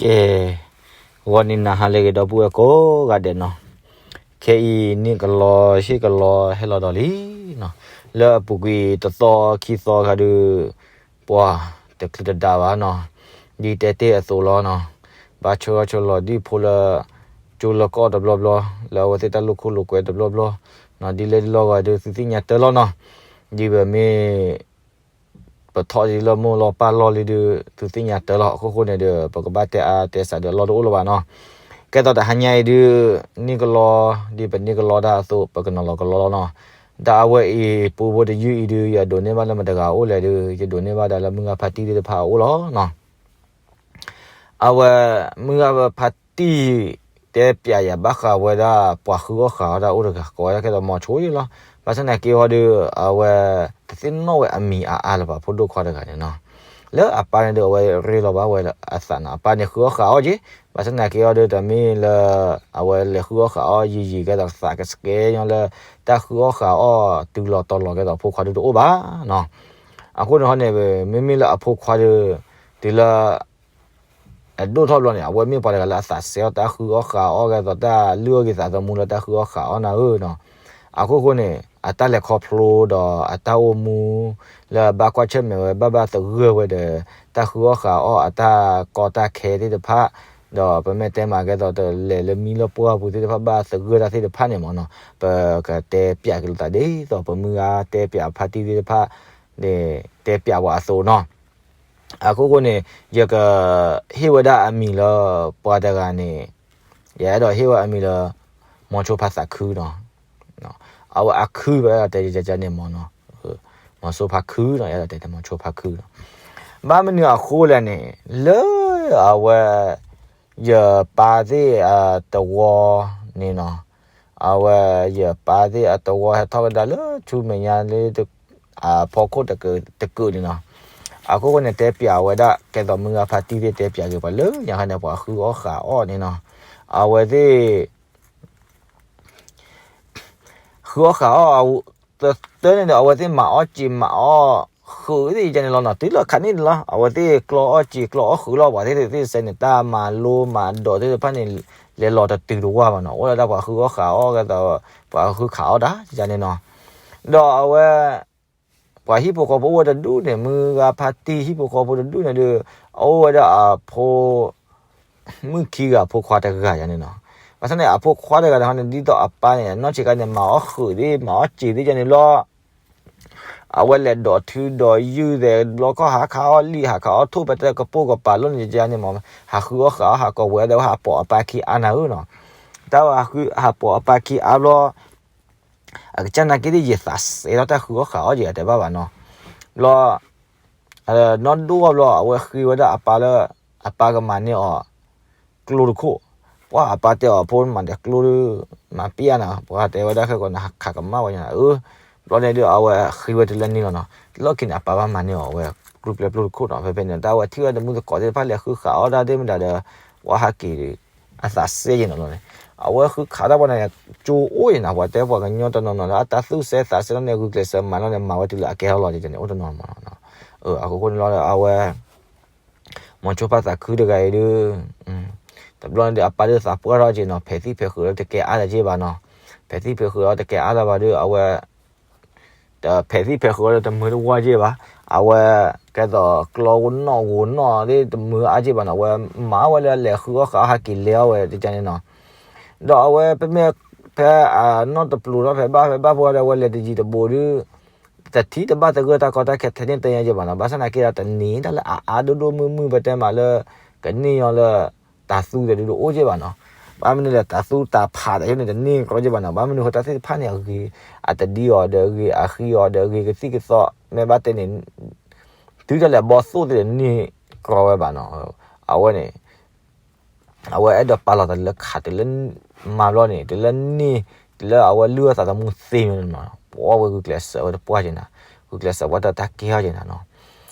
ကဲ, ဂီၤန့ၣ်နၤဟါလၢအဂ့ၤ ဒီပုၢ်ဝဲၢ်ကိးဂၤဒဲးနီၤ, ခဲအံၤန့ၣ်ကလီဟ့ၣ်ကလီဟဲလီၤဒီးလံနီၤ, လၢအပူၤကွံာ်တသီခံသီအခါဒီး ပှၤတချုးတဒါဘၣ်နီၤ, ဒ်တဲတ့ၢ်အသိးလီၤနီၤ, ဘၣ်ဆၢဂီၤဆၢလီၤဒ်ဖိလၢ ကၠိလၢကီၢ်တဘျီဘျီ လၢအဝဲသ့ၣ်တၢ်လိာ်ခိၣ်လိာ်ကွဲတဘျီဘျီနီၤ, ဒ်လဲၣ်ဒ်လဲၣ်ဂ့ၤဒီး သုသ့ၣ်ညါတၢ်လီၤနီၤ, ဒ်ပမ့ၢ် ပထီၣ်ဒ်လၢမိၢ်လီၤပၢ်လီၢ်လံဒီး သုသ့ၣ်ညါတၢ်လီၤ. အခိၣ်ဃိန့ၣ်ဒီး ပကဘၣ်တဲအါတဲစှၤဒီးအလီၢ်တအိၣ်လၢၤဘၣ်နီၤ. ကဲသိးတဟါညါအံၤဒုး န့ၢ်ကလီ ဒ်ပန့ၢ်ကလီတၢ်အသိး ပကနီၤလီၤကလီလီၤနီၤ. တၢ်အဝဲအံၤ ပူဖိတယုၢ်အံၤဒုး ယဒိးန့ၢ်ဘၣ်လၢမတဂၤအအိၣ်လဲၣ်ဒီး ယဒိးန့ၢ်ဘၣ်ဒၣ်လၢမုၢ်ဂၤဖါတံၢ်သ့ၣ်တဖၣ်အအိၣ်လီၤနီၤ. အဝဲ မုၢ်ဂၤဖါတံၢ် တဲပျးယၤဘၣ်ဃးဝဲဒၣ် ပှၤဃုအီၣ်ဃးအီၣ်တၢ်အိၣ်တဂၤ ကိးဝဲဒၣ်ကဲသိးမီၤဆိယ့လီၤ. ဘၣ်ဆၣ်သနာ်က့အီၤဒီး အဝဲ တသ့ၣ်နီၣ်ဝဲအမံၤအါအါလၢၤဘၣ် ဖိဒိၣ်ခွါတဂၤန့ၣ်နီၤ. လၢအပၢ်န့ၣ်ဒီး အဝဲရ့လီၤဘၣ်ဝဲလၢအသးနီၤ, အပၢ်န့ၣ်ဃုအီၣ်ဃးအီၣ်က့ၤ, ဘၣ်ဆၣ်သနာ်က့အီၤဒီး တမ့ၢ်လၢ အဝဲလဲၤဃုအီၣ်ဃးအီၣ်ယံာ်ယံာ် ကဲသိးသးကဆှဲညီလၢ တၢ်ဃုအီၣ်ဃးအီၣ်တုၤလီၤတီၤလီၤ ကဲသိးဖိခွါဒုးတအိၣ်ဘၣ်နီၤ. အဃိန့ၣ်ဟီန့ၣ် မ့မ့ၢ်လၢအဖိခွါဒီး တုၤလၢ အဒိၣ်ထီၣ်ဘျီန့ၣ် အဝဲမ့ၢ်ပှၤတဂၤလၢအသးစဲအီၣ်တၢ်ဃုအီၣ်ဃးအီၣ် ကဲသိးတၢ်လုၢ်အီၣ်ဂ့ၤသးသမူလၢတၢ်ဃုအီၣ်ဃးအီၣ်နၤဧၢနီၤ. အခိၣ်ဃိန့ၣ် အတၢ်လဲၤခီဖျိဒီးအတၢ်အိၣ်မူ လၢအဘၣ်ကွၢ်ဆၢၣ်မဲာ်ဝဲ ဘၣ်ဘၣ်သဂၢၢ်ဝဲဒီး တၢ်ဃုအီၣ်ဃးအီၣ်အတၢ်ကီတၢ်ခဲသ့ၣ်တဖၣ်, ဒီးပမ့ၢ်တဲမးကဲသိးတလဲၤလၢမံလၢပှၢ်ပူၤသ့ၣ်တဖၣ် ဘၣ်သဂၢၢ်တၢ်သ့ၣ်တဖၣ်န့ၣ်မ့ၢ်နီၤ, ပကတဲပျးက့ၤလိာ်သးဒ်သိး ပမုၢ်ဂၤတဲပျးဖါတံၢ်သ့ၣ်တဖၣ် န့ၣ် တဲပျးဝဲအသိးနီၤ. အခိၣ်ဃိန့ၣ် ယက ဟ့ၣ်ဝဲဒၣ်အမံၤလၢ ပှၤတဂၤန့ၣ် ယအဲၣ်ဒိးဟ့ၣ်ဝဲအမံၤလၢ မီၤဆိဖါသးခုနီၤ. အဝဲအခုဖဲတဲန့ၣ်မ့ၢ်နီၤ, မီၤဆိဖါခုနီၤ, ယအဲၣ်ဒိးတဲမီၤဆိဖါခုနီၤ. ဘၣ်မနုၤအဃိလဲၣ်န့ၣ် လၢအဝဲ ယပၢ်သ့ၣ်အတဝီန့ၣ်နီၤ, အဝဲ ယပၢ်သ့ၣ်အတဝီဟဲထီၣ်ကဒါလၢထူမဲာ်ညါလၢ အဖီခိၣ်တကုာ်န့ၣ်နီၤ. အခိၣ်ဃိန့ၣ် တဲပျးဝဲဒၣ် ကဲသိးမုၢ်ဂၤဖါတံၢ်သ့ၣ်တဲပျးက့ၤပှၤလၢညါခါန့ၣ် ပှၤဃုအီၣ်ဃးအီၣ်န့ၣ်နီၤ. အဝဲသ့ၣ် ဃုအီၣ်ဃးအီၣ် တၢ်န့ၣ်ဒီး အဝဲသ့ၣ်မၤအီၣ်စံာ်မၤအီၣ်ဃုာ်သ့ၣ်ယကန့ၣ်လီၤနီၤ. တုၤလီၤခါန့ၣ်လီၤ အဝဲသ့ၣ်ကျီအီၣ်စံာ်ကျီအီၣ်ဃုာ်လီၤ ပှၤသ့ၣ်သ့ၣ်စဲန့ၣ် တၢ်မၤလိမၤဒိးသ့ၣ်တဖၣ်န့ၣ် လဲၤလီၤတတုၤတဝၢ်ဘၣ်နီၤ. အိၣ်ဒၣ်တၢ်ပှၤဃုအီၣ်ဃးအီၣ်ကဲသိး ပှၤဃုခးအီၣ်တၢ်ယကန့ၣ်နီၤ. ဒီးအဝဲ ပှၤဟံၣ်ဖိဃီဖိအိၣ်ဝဲတဒူၣ်န့ၣ် မုၢ်ဂၤဖါတံၢ်ဟံၣ်ဖိဃီဖိတဒူၣ်န့ၣ်ဒီး အအိၣ်ဝဲဒၣ်အဖိ မုၣ်ခံဂၤအဖိခွါတဂၤယၤန့ၣ်နီၤ. ဘၣ်ဆၣ်န့ၣ် အဖိခွါတဂၤန့ၣ်ဟီန့ၣ် ဒ်သိးအပၢ်န့ၣ် နီၢ်ဆံးခါန့ၣ် မၤအီၣ်ဃုာ်သ့ၣ် မၤအီၣ်စံာ်သ့ၣ်ယၤန့ၣ်လီၤ. အဝဲလဲၤဒိးထုဒိးယုၢ်သဲးဘျီခီၣ် ဟးခးအီၣ်လံာ် ဟးခးအီၣ်ထိၣ် ပတဲကပိာ်ကပၤလိၣ်န့ၣ်ယၤန့ၣ်မ့ၢ် ဟးဃုအီၣ်ဃးအီၣ် ဟးကိးဝဲဒီး ဟးပိာ်အပၢ်ခံအါနၤဧၢနီၤ. တၢ်ဝဲဟးဃု ဟးပိာ်အပၢ်ခံအါဘျီ အကစၢ်နာ်က့သ့ၣ် ယသးစဲထီၣ်တၢ်ဃုအီၣ်ဃးအီၣ် ယတဲဘၣ်ဘၣ်နီၤ. ဘျီ နီၢ်ဒိၣ်အဘျီ အဝဲဃ့ဝဲဒၣ်အပၢ်လၢ အပၢ်ကမၤန့ၢ်အီၤ ကျိတခိၣ်. ပှၤအပၢ်တဲအီၤ ဖိမၤဒီးကျိဒီး မၤပျၢ်နၤ ပှၤတဲဝဲဒၣ်ခဲကိးနၤ ခးကမၣ်ဝဲညါဧၢ. ဘျီန့ၣ်ဒီး အဝဲဃ့ဝဲတုၤလၢန့ၣ်လီၤနီၤ. လီၢ်ခံန့ၣ် အပၢ်ဘၣ်မၤန့ၢ်အီၤဝဲ ကျိပျဲကျိတခိၣ်နီၤ. ဖဲဖဲန့ၣ် တၢ်ဝဲထံၣ်ဝဲတမုၢ်သကိးသ့ၣ်တဖၣ် လဲၤဃုခးအီၣ်တၢ်သ့ၣ်မတၤဒီး ပှၤဟးက့ၤဒီး အသးစဲယဲၢ်နီၤလီၤန့ၣ်. အဝဲဃုခးတၢ်ပှၤန့ၣ် ကၠိအိၣ်ယဲၢ်နီၤ. ပှၤတဲပှၤကညီတနီၤနီၤဒီး အတၢ်သူၣ်စဲသးစဲလီၤန့ၣ် ဂုာ်ကျဲးစၢးမၤလီၤန့ၣ် မၤဝဲတုၤလၢအကဲထီၣ်လီၤန့ၣ် အိၣ်တနီၤမးနီၤ. အဃိန့ၣ်လီၤဒီး အဝဲ မီၤဆိဖါသးခုတဂၤအံၤဒီး တဘျီန့ၣ်ဒီး အပၢ်ဒီးသးပှၢ်ထီၣ်က့ၤနီၤ. ဖဲးသံၣ်ဖဲးဃုာ်ဒီးတကဲအါလၢၤက့ၤဘၣ်နီၤ. ဖဲးသံၣ်ဖဲးဃုာ်ဒီးတကဲအါလၢၤဘၣ်ဒီး အဝဲ ဖဲးသံၣ်ဖဲးဃုာ်ဒီးတမုာ်တဝါက့ၤဘၣ်. အဝဲ ကဲသိးကျီဂိၢ်နီၣ်ဂိၢ်နီၣ်သ့ၣ်တမုာ်အါက့ၤဘၣ်နီၤ. အဝဲမၤဝဲလၢလဲၤဃုအီၣ်ဃးအီၣ် ဟးက့ၤလဲၤအီၣ်ဝဲတကန့ၣ်နီၤ. ဒီးအဝဲပမ့ၢ် ဖဲအနီၢ်တပျိၤထီၣ် ဖဲဘၣ်ဖဲဘၣ်ဖိဒီး အဝဲလဲၤတယံၤတဘူးဒီး တထံၣ်တဘၣ်သဂၢၢ်တၢ်ကီတၢ်ခဲထဲန့ၣ်တညါက့ၤဘၣ်နီၤ. ဘၣ်ဆၣ်သနာ်က့ဒီး တန့ၢ်တၢ်လၢအအါဒိၣ်ဒိၣ်မုၢ်မုၢ် ပတဲမးလၢ ကန့ၢ်ညီလၢ တၤသူသ့ၣ်ဒုးတအိၣ်က့ၤဘၣ်နီၤ. ဘၣ်မနုၤလဲၣ် တၤသူတၤဖးသ့ၣ်ဒုးန့ၣ် တန့ၢ်ကြီက့ၤဘၣ်နီၤ. ဘၣ်မနုၤဃိ တၢ်သ့ၣ်တဖၣ်န့ၣ် အဂ့ၤ အတဒ်အီၤဒီးအဂ့ၤ အဃံအီၤဒီးအဂ့ၤ ကသံၣ်ကသီ မ့ၢ်ဘၣ်တဲန့ၣ် တုၤဒၣ်လဲာ်ဘီသိၣ်သ့ၣ်န့ၣ် န့ၢ်ကြီဝဲဘၣ်နီၤ. အဝဲန့ၣ် အဝဲအဲၣ်ဒိးပာ်လီၤသးလၢခးတုၤလၢ မၤဘျီန့ၣ် တုၤလၢန့ၢ် တုၤလၢအဝဲလုၢ်အသးသမူသ့န့ၣ်နီၤ. ပှၤဝဲဂုာ်ကျဲးစၢးဝဲတပှၢ်က့ၤနၤ, ဂုာ်ကျဲးစၢးပှၤတၢ်တၢ်ကဲထီၣ်က့ၤနၤနီၤ.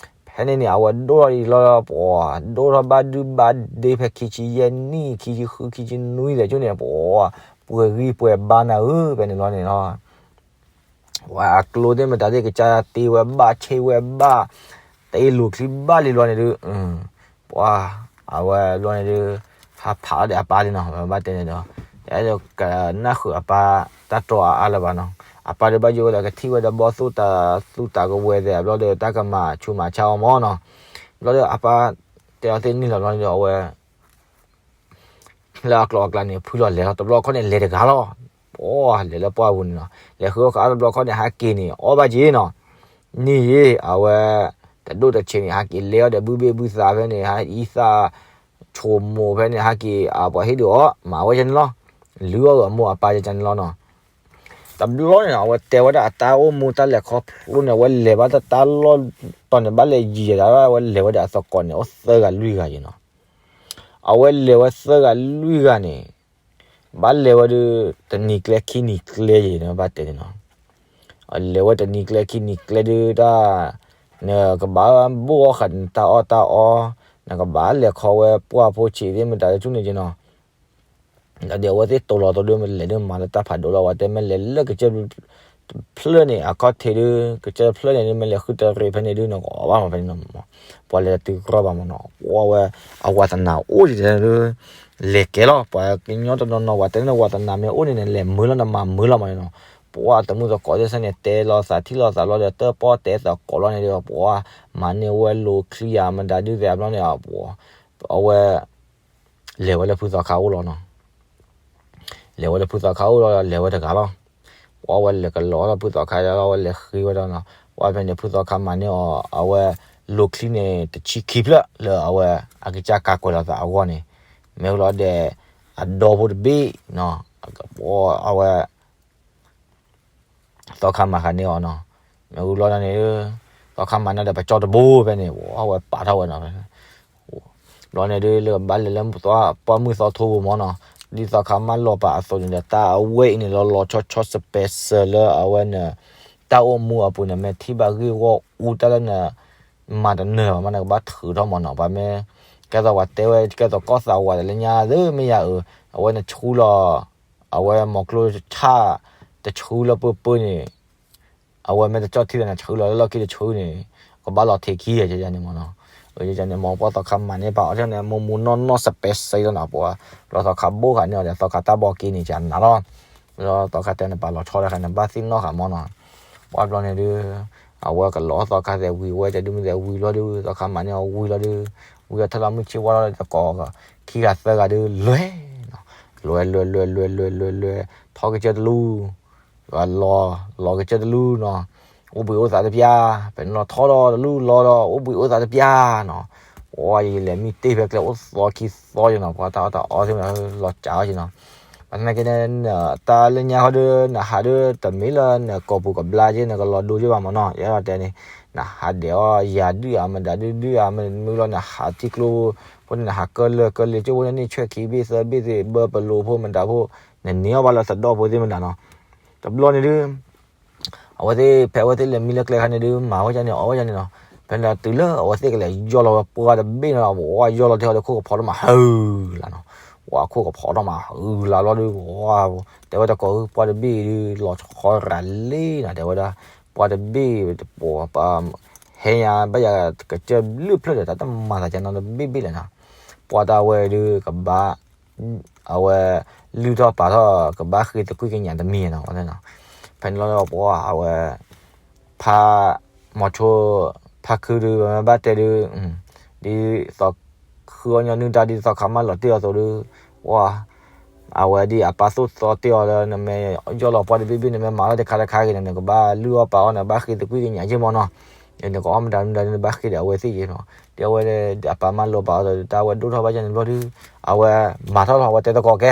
ဖဲန့ၣ်န့ၣ် အဝဲဒိၣ်ထီၣ်အံၤလီၤ ပှၤဒိၣ်ထီၣ်ဘၣ်ဒုဘၣ်ဒ့ ဖဲခံဆံယဲၢ်နံၣ် ခံဆံဃု ခံဆံနွံသ့ၣ်ကၠိန့ၣ် ပှၤ ပှဲၤဂံၢ်ပှဲၤဘါနၤဧၢ ဖဲန့ၣ်လီၤန့ၣ်နီၤ. ပှၤအကျိသ့ၣ်မတၤသ့ၣ် ကစၢ်တ့ဝဲဘၣ် ဆ့ဝဲဘၣ် တ့လိာ်ချံဘၣ်လံလီၤန့ၣ်ဒုး ပှၤ အဝဲဘျီန့ၣ်ဒုး ဟးဖးလီၤဒီးအပၢ်လံနီၤ, ဘၣ်တဲန့ၣ်ဒီး အဲၣ်ဒိးကနၣ်ဃုာ်အပၢ်တၢ်တြီအါအါလၢၤဘၣ်နီၤ. အပၢ်ဒုးဘၣ်ယိၣ်ဝဲဒီး ကထံၣ်ဝဲဒီးဘီၣ်သိၣ်တၢ်သူၣ်တၢ်ကဝဲၤသဲး ဘျီဒီး တၢ်ကမၤဆူးမၤဆါအီၤမၢ်နီၤ. ဘျီဒီးအပၢ်တဲအီၤသ့ၣ်န့ၣ်လီၤ. ဘျီန့ၣ်ဒီး အဝဲ လၢအကျိၤအကျဲန့ၣ် ဖုလီၤလဲၤလီၤ. တဘျီခီန့ၣ် လဲၤတဂၤလီၤ. ပှၤလဲၤလၢပှၢ်ပူၤန့ၣ်နီၤ, လဲၤဃုအီၣ်ဃုအီတဘျီခီန့ၣ် ဟးက့ၤန့ၣ် အီၣ်ဘၣ်က့ၤနီၤ. န့ၣ်ယ့ၣ် အဝဲ တဒိၣ်တဆံးန့ၣ် ဟးက့ၤလဲၤအီၤဒီး ဘုဘ့ၣ်ဘုသးဖဲန့ၣ် ဟံးသၣ် ဆိမိၣ်ဖဲန့ၣ် ဟးက့ၤ အပှၤဟ့ၣ်ဒုးအီၣ် မၤဝဲဒ်န့ၣ်လီၤ. လုၢ်အီၣ်အမိၢ်အပၢ်ဒ်န့ၣ်လီၤနီၤ. တဘျီန့ၣ်နီၤ အဝဲတဲဝဲဒၣ်အတၢ်အိၣ်မူတၢ်လဲၤခီဖျိန့ၣ် အဝဲလဲၤဘၣ်တၢ်လီၢ်တီၤန့ၣ် ဘၣ်လဲၤယံာ်ယံာ်ဒၣ် အဝဲလဲၤဝဲဒီးအသကိးန့ၣ် အိၣ်သၢဂၤလွံၢ်ဂၤယ့ၣ်နီၤ. အဝဲလဲၤဝဲသၢဂၤလွံၢ်ဂၤန့ၣ် ဘၣ်လဲၤဝဲဒုး တနံၤကျဲခံနံၤကျဲယ့ၣ်နီၤ ဘၣ်တဲန့ၣ်နီၤ. လဲၤဝဲတနံၤကျဲခံနံၤကျဲဒုးတၢ် နကဘၣ်ဘိၣ်အီၣ်ဃာ်နတၢ်အီၣ်တၢ်အီ, နကဘၣ်လဲၤခီဝဲပှၢ်ဖိဆံးသ့ၣ်မတၤတထူၣ်န့ၣ်ယ့ၣ်နီၤ. ဒီးအဝဲသ့ၣ်တိၤလီၤသိဒုး မ့ၢ်လဲၤဒုးမၤလၢတၢ်ဖးဒိၣ်လီၤ. ဝဲတဲမ့ၢ်လဲၤလၢကစၢၢ်တဖျၢၣ်န့ၣ် အခီၣ်ထံးဒုး ကစၢၢ်တဖျၢၣ်န့ၣ်ဒုး မ့ၢ်လဲၤဃုတရံးဖဲန့ၣ်ဒုး နကအီၣ်ဘၣ်မးဖဲန့ၣ်နီၤ. ပှၤလဲၤတုၤကြီဘၣ်မးနီၤ. အဝဲ အဝၤသနာ်အိၣ်ဒ်န့ၣ်ဒုး လဲၤကဲလီၤ. ပှၤကညီတနီၤနီၤ ဝဲတဲန့ၣ်ဝၤသနာ်မ့ၢ်အိၣ်န့ၣ်န့ၣ် လဲၤမုာ်လီၤနမၤမုာ်လီၤမးန့ၣ်နီၤ. ပှၤတမုၣ်သကိးသ့ၣ်စ့ၢ်န့ၣ် တဲလီၤသးထံၣ်လီၤသးလီၤဒီး တၢၣ်ပီၣ်တဲသကိးလီၤန့ၣ်ဒီး ပှၤမၤန့ၢ်ဝဲလိာ်ချံယၤမတၤဒုးသ့ၣ်အဘျီန့ၣ် အဝဲ လဲၤဝဲလၢဖုသီခါအိၣ်လီၤနီၤ. လဲၤဝဲလၢဖုသီခါအိၣ်လီၤဒီး လဲၤဝဲတဂၤလီၤ. ပှၤဝဲလဲၤကလီၤလၢဖုသီခါလီၤ ဝဲလဲၤဃ့ဝဲဒၣ်နီၤ. ပှၤဖဲန့ၣ် ဖုသီခါမၤန့ၢ်အီၤ အဝဲလိာ်ချံန့ၣ် တဆံခံဖျၢၣ်လၢအဝဲအကစၢ်ကးကွဲးလီၤသးအဂီၢ်န့ၣ် မ့ၢ်ဝံၤလီၤဒီး အဒီဖိတဘ့ၣ်နီၤ. အဝဲ သီခါမၤဃာ်န့ၢ်အီၤနီၤ. မ့ၢ်ဝံၤဘျီန့ၣ် သီခါမၤန့ၢ်ဒီးပကၠီတဘိဖဲန့ၣ် အဝဲပာ်ထီၣ်ဝဲနီၤ. ဘျီန့ၣ်ဒုး လၢကဘၣ်လဲၤလၢပှၢ်မုၢ်သီထိပူၤမးနီၤ. ဒ်သီခါမၢလီၤပာ်အသိးန့ၣ်ဒီး တၢ်အဝဲအံၤန့ၣ် လီၤလီၤဆီဆီ special လၢအဝဲန့ၣ် တၢ်အိၣ်မူအပူၤန့ၣ် မ့ၢ်ထံၣ်ဘၣ်ဂ့ၢ်ဂီၢ်အူတၢ်လၢန မၤတနၢၤဘၣ်မး နကဘၣ်ထုးထီၣ်မးနီၤ. ပှၤမ့ၢ် ကဲသိးပှၤတဲဝဲ ကဲသိးကီၢ်သးဝးတလၢညါ သုမ့ၢ်ယၤအုး အဝဲနဆှူလီၤ အဝဲမီၤကျိဆၣ် တဆှူလၢပၢပၢန့ၣ် အဝဲမ့ၢ်တကၠီၣ်ထံလၢနဆှူလီၤလၢလီၢ်ခံတဆှူန့ၣ် ကဘၣ်လီၤထံးခံယဲန့ၣ်မးနီၤ. န့ၣ် မ့ၢ်ပှၤသီခါမၤန့ၢ်ပာ်အီၤန့ၣ် မူမူနီၢ်နီၢ် special လီၤနီၤ. ပှၤဘျီသီခါဘိၣ်ဃာ်န့ၢ်အီၤဒီး သီခါတၢ်ဘီက့န့ၣ် ကနၤလီၤ. ဘျီသီခါတဲနပာ်လီၤဆီတခါ နဘၣ်သ့ၣ်နီၣ်ဃာ်မးနီၤ. ပှၤဘျီန့ၣ်ဒုး အဝဲကလီၤသီခါသဲးဝံၤ အဝဲတဲဒုးမ့ၢ်သဲးဝံၤလီၤဒုး သီခါမၤန့ၢ်အီၤဝံၤလီၤဒုး ဝံၤအီၤထဲလီၤမုၢ်ဆ့ၣ်ဝါလီၤဒီး သကိးခံဂၤသၢဂၤဒုး လွဲၢ်နီၤ. လွဲၢ် လွဲၢ် လွဲၢ် လွဲၢ် လွဲၢ် လွဲၢ် ထီကစၢၢ်တလူ လီၤ လီၤကစၢၢ်တလူနီၤ. အိၣ်ဘှံးအိၣ်သးတပျၢ် ဖဲန့ၣ်လီၤထီဒီးတလူလီၤဒီး အိၣ်ဘှံးအိၣ်သးတပျၢ်နီၤ. ပှၤယလဲၤမံတ့ၢ်ဖဲကျဲအိၣ်သီခံသီယနီၤ ပှၤတၢ်အီၣ်တၢ်အီသ့ၣ်မတၤလီၤစးအီၤယနီၤ. ဘၣ်သနာ်က့န့ၣ် တၢ်လၢညါဃီဒီး နဟးဒီးတမ့ၢ်လၢနကိာ်ပူၤကဘျါက့ နကလီၤဒိက့ဘၣ်မးနီၤ. ယအဲၣ်ဒိးတဲန့ၣ် နဟးဒဲးအီၤယၤဒုၣ်ဧါ မတၤဒုၣ်ဒုၣ်ဧါ မ့ၢ်လီၤနဟးထံကျိ ဖိန့ၣ် နဟးကၢၢ်လၢၢ်ကၢၢ်လ့ၤကၠိဖိန့ၣ် နံၣ်ဆွဲၣ်ခံဘ့ၣ်သၢဘ့ၣ်သ့ၣ် ဘၢပလိာ်ဖိမတၤဖိ နန့ၢ်အီၣ်ဘၣ်လၢသဒီၣ်ဖိသ့ၣ်မတၤနီၤ. တဘျီန့ၣ်ဒုး အဝဲသ့ၣ် ဖဲအဝဲသ့ၣ်လဲၤမံလၢကျဲခါန့ၣ်ဒုး မၤဝဲဒ်န့ၣ် အီၣ်ဝဲဒ်န့ၣ်နီၤ. ဖဲန့ၣ်တုၤလၢအဝဲသ့ၣ်ကလဲၤယီၢ်လီၤဝဲပှၢ်တဘ့ၣ်နီၤ ပှၤယီၢ်လီၤထဲအီၤဒီးခိၣ်ကဖီထီၣ်မးဟုလၢ်နီၤ. ပှၤခိၣ်ကဖီထီၣ်မးဟုလၢ်လီၤဒုး ပှၤ တဲဝဲတကိး ပှၢ်တဘ့ၣ်ဒုး လီၤဆီရၤလံနီၤ တဲဝဲဒၣ် ပှၢ်တဘ့ၣ် ပှၤ ဟဲညါဘၣ်ယၤကစၢၢ်ဘျုးဖျၢၣ်ဒီး တၢ်တမၤသးကနီတဘ့ၣ်ဘ့ၣ်လဲၣ်နီၤ. ပှၤတၢ်ဝဲဒုးကဘၣ် အဝဲ လုၢ်ထီၣ်ပာ်ထီၣ် ကဘၣ်ဃ့သကွံၢ်ကညးတမံၤနီၤ. ဖဲန့ၣ်လီၤပှၤအဝဲ ဖး မီၤဆိ ဖးခုဒုး မ့ၢ်ဘၣ်တဲဒုး ဒ်သိးဃုအီၣ်ညီနုၢ်တၢ် ဒ်သိးသီခါမၢလီၤတ့ၢ်အီၤအသိးဒုး ပှၤ အဝဲဒ်အပၢ်သိၣ်သီတ့ၢ်အီၤလၢ နမ့ၢ်ယီၢ်လီၤပှၢ်တဘ့ၣ်ဘ့ၣ် နမ့ၢ်မၤလီၤတခါတခါဂ့ၤန့ၣ် နကဘၣ်လုၢ်အီၣ်ပာ်အီၣ် နဘၣ်ဃ့သကွံၢ်ကညးက့မးနီၤ. နကအီၣ်မတၤမတၤ နဘၣ်ဃ့ဒီးအဝဲသ့ၣ်က့နီၤ. ဒ်အဝဲဒၣ်အပၢ်မၢလီၤပာ်အီၤဒီး တၢ်ဝဲဒိၣ်ထီၣ်ဘၣ်ယၤန့ၣ်ဘျီဒုး အဝဲမၤထီၣ်လီၤ အဝဲတဲသကိးကဲ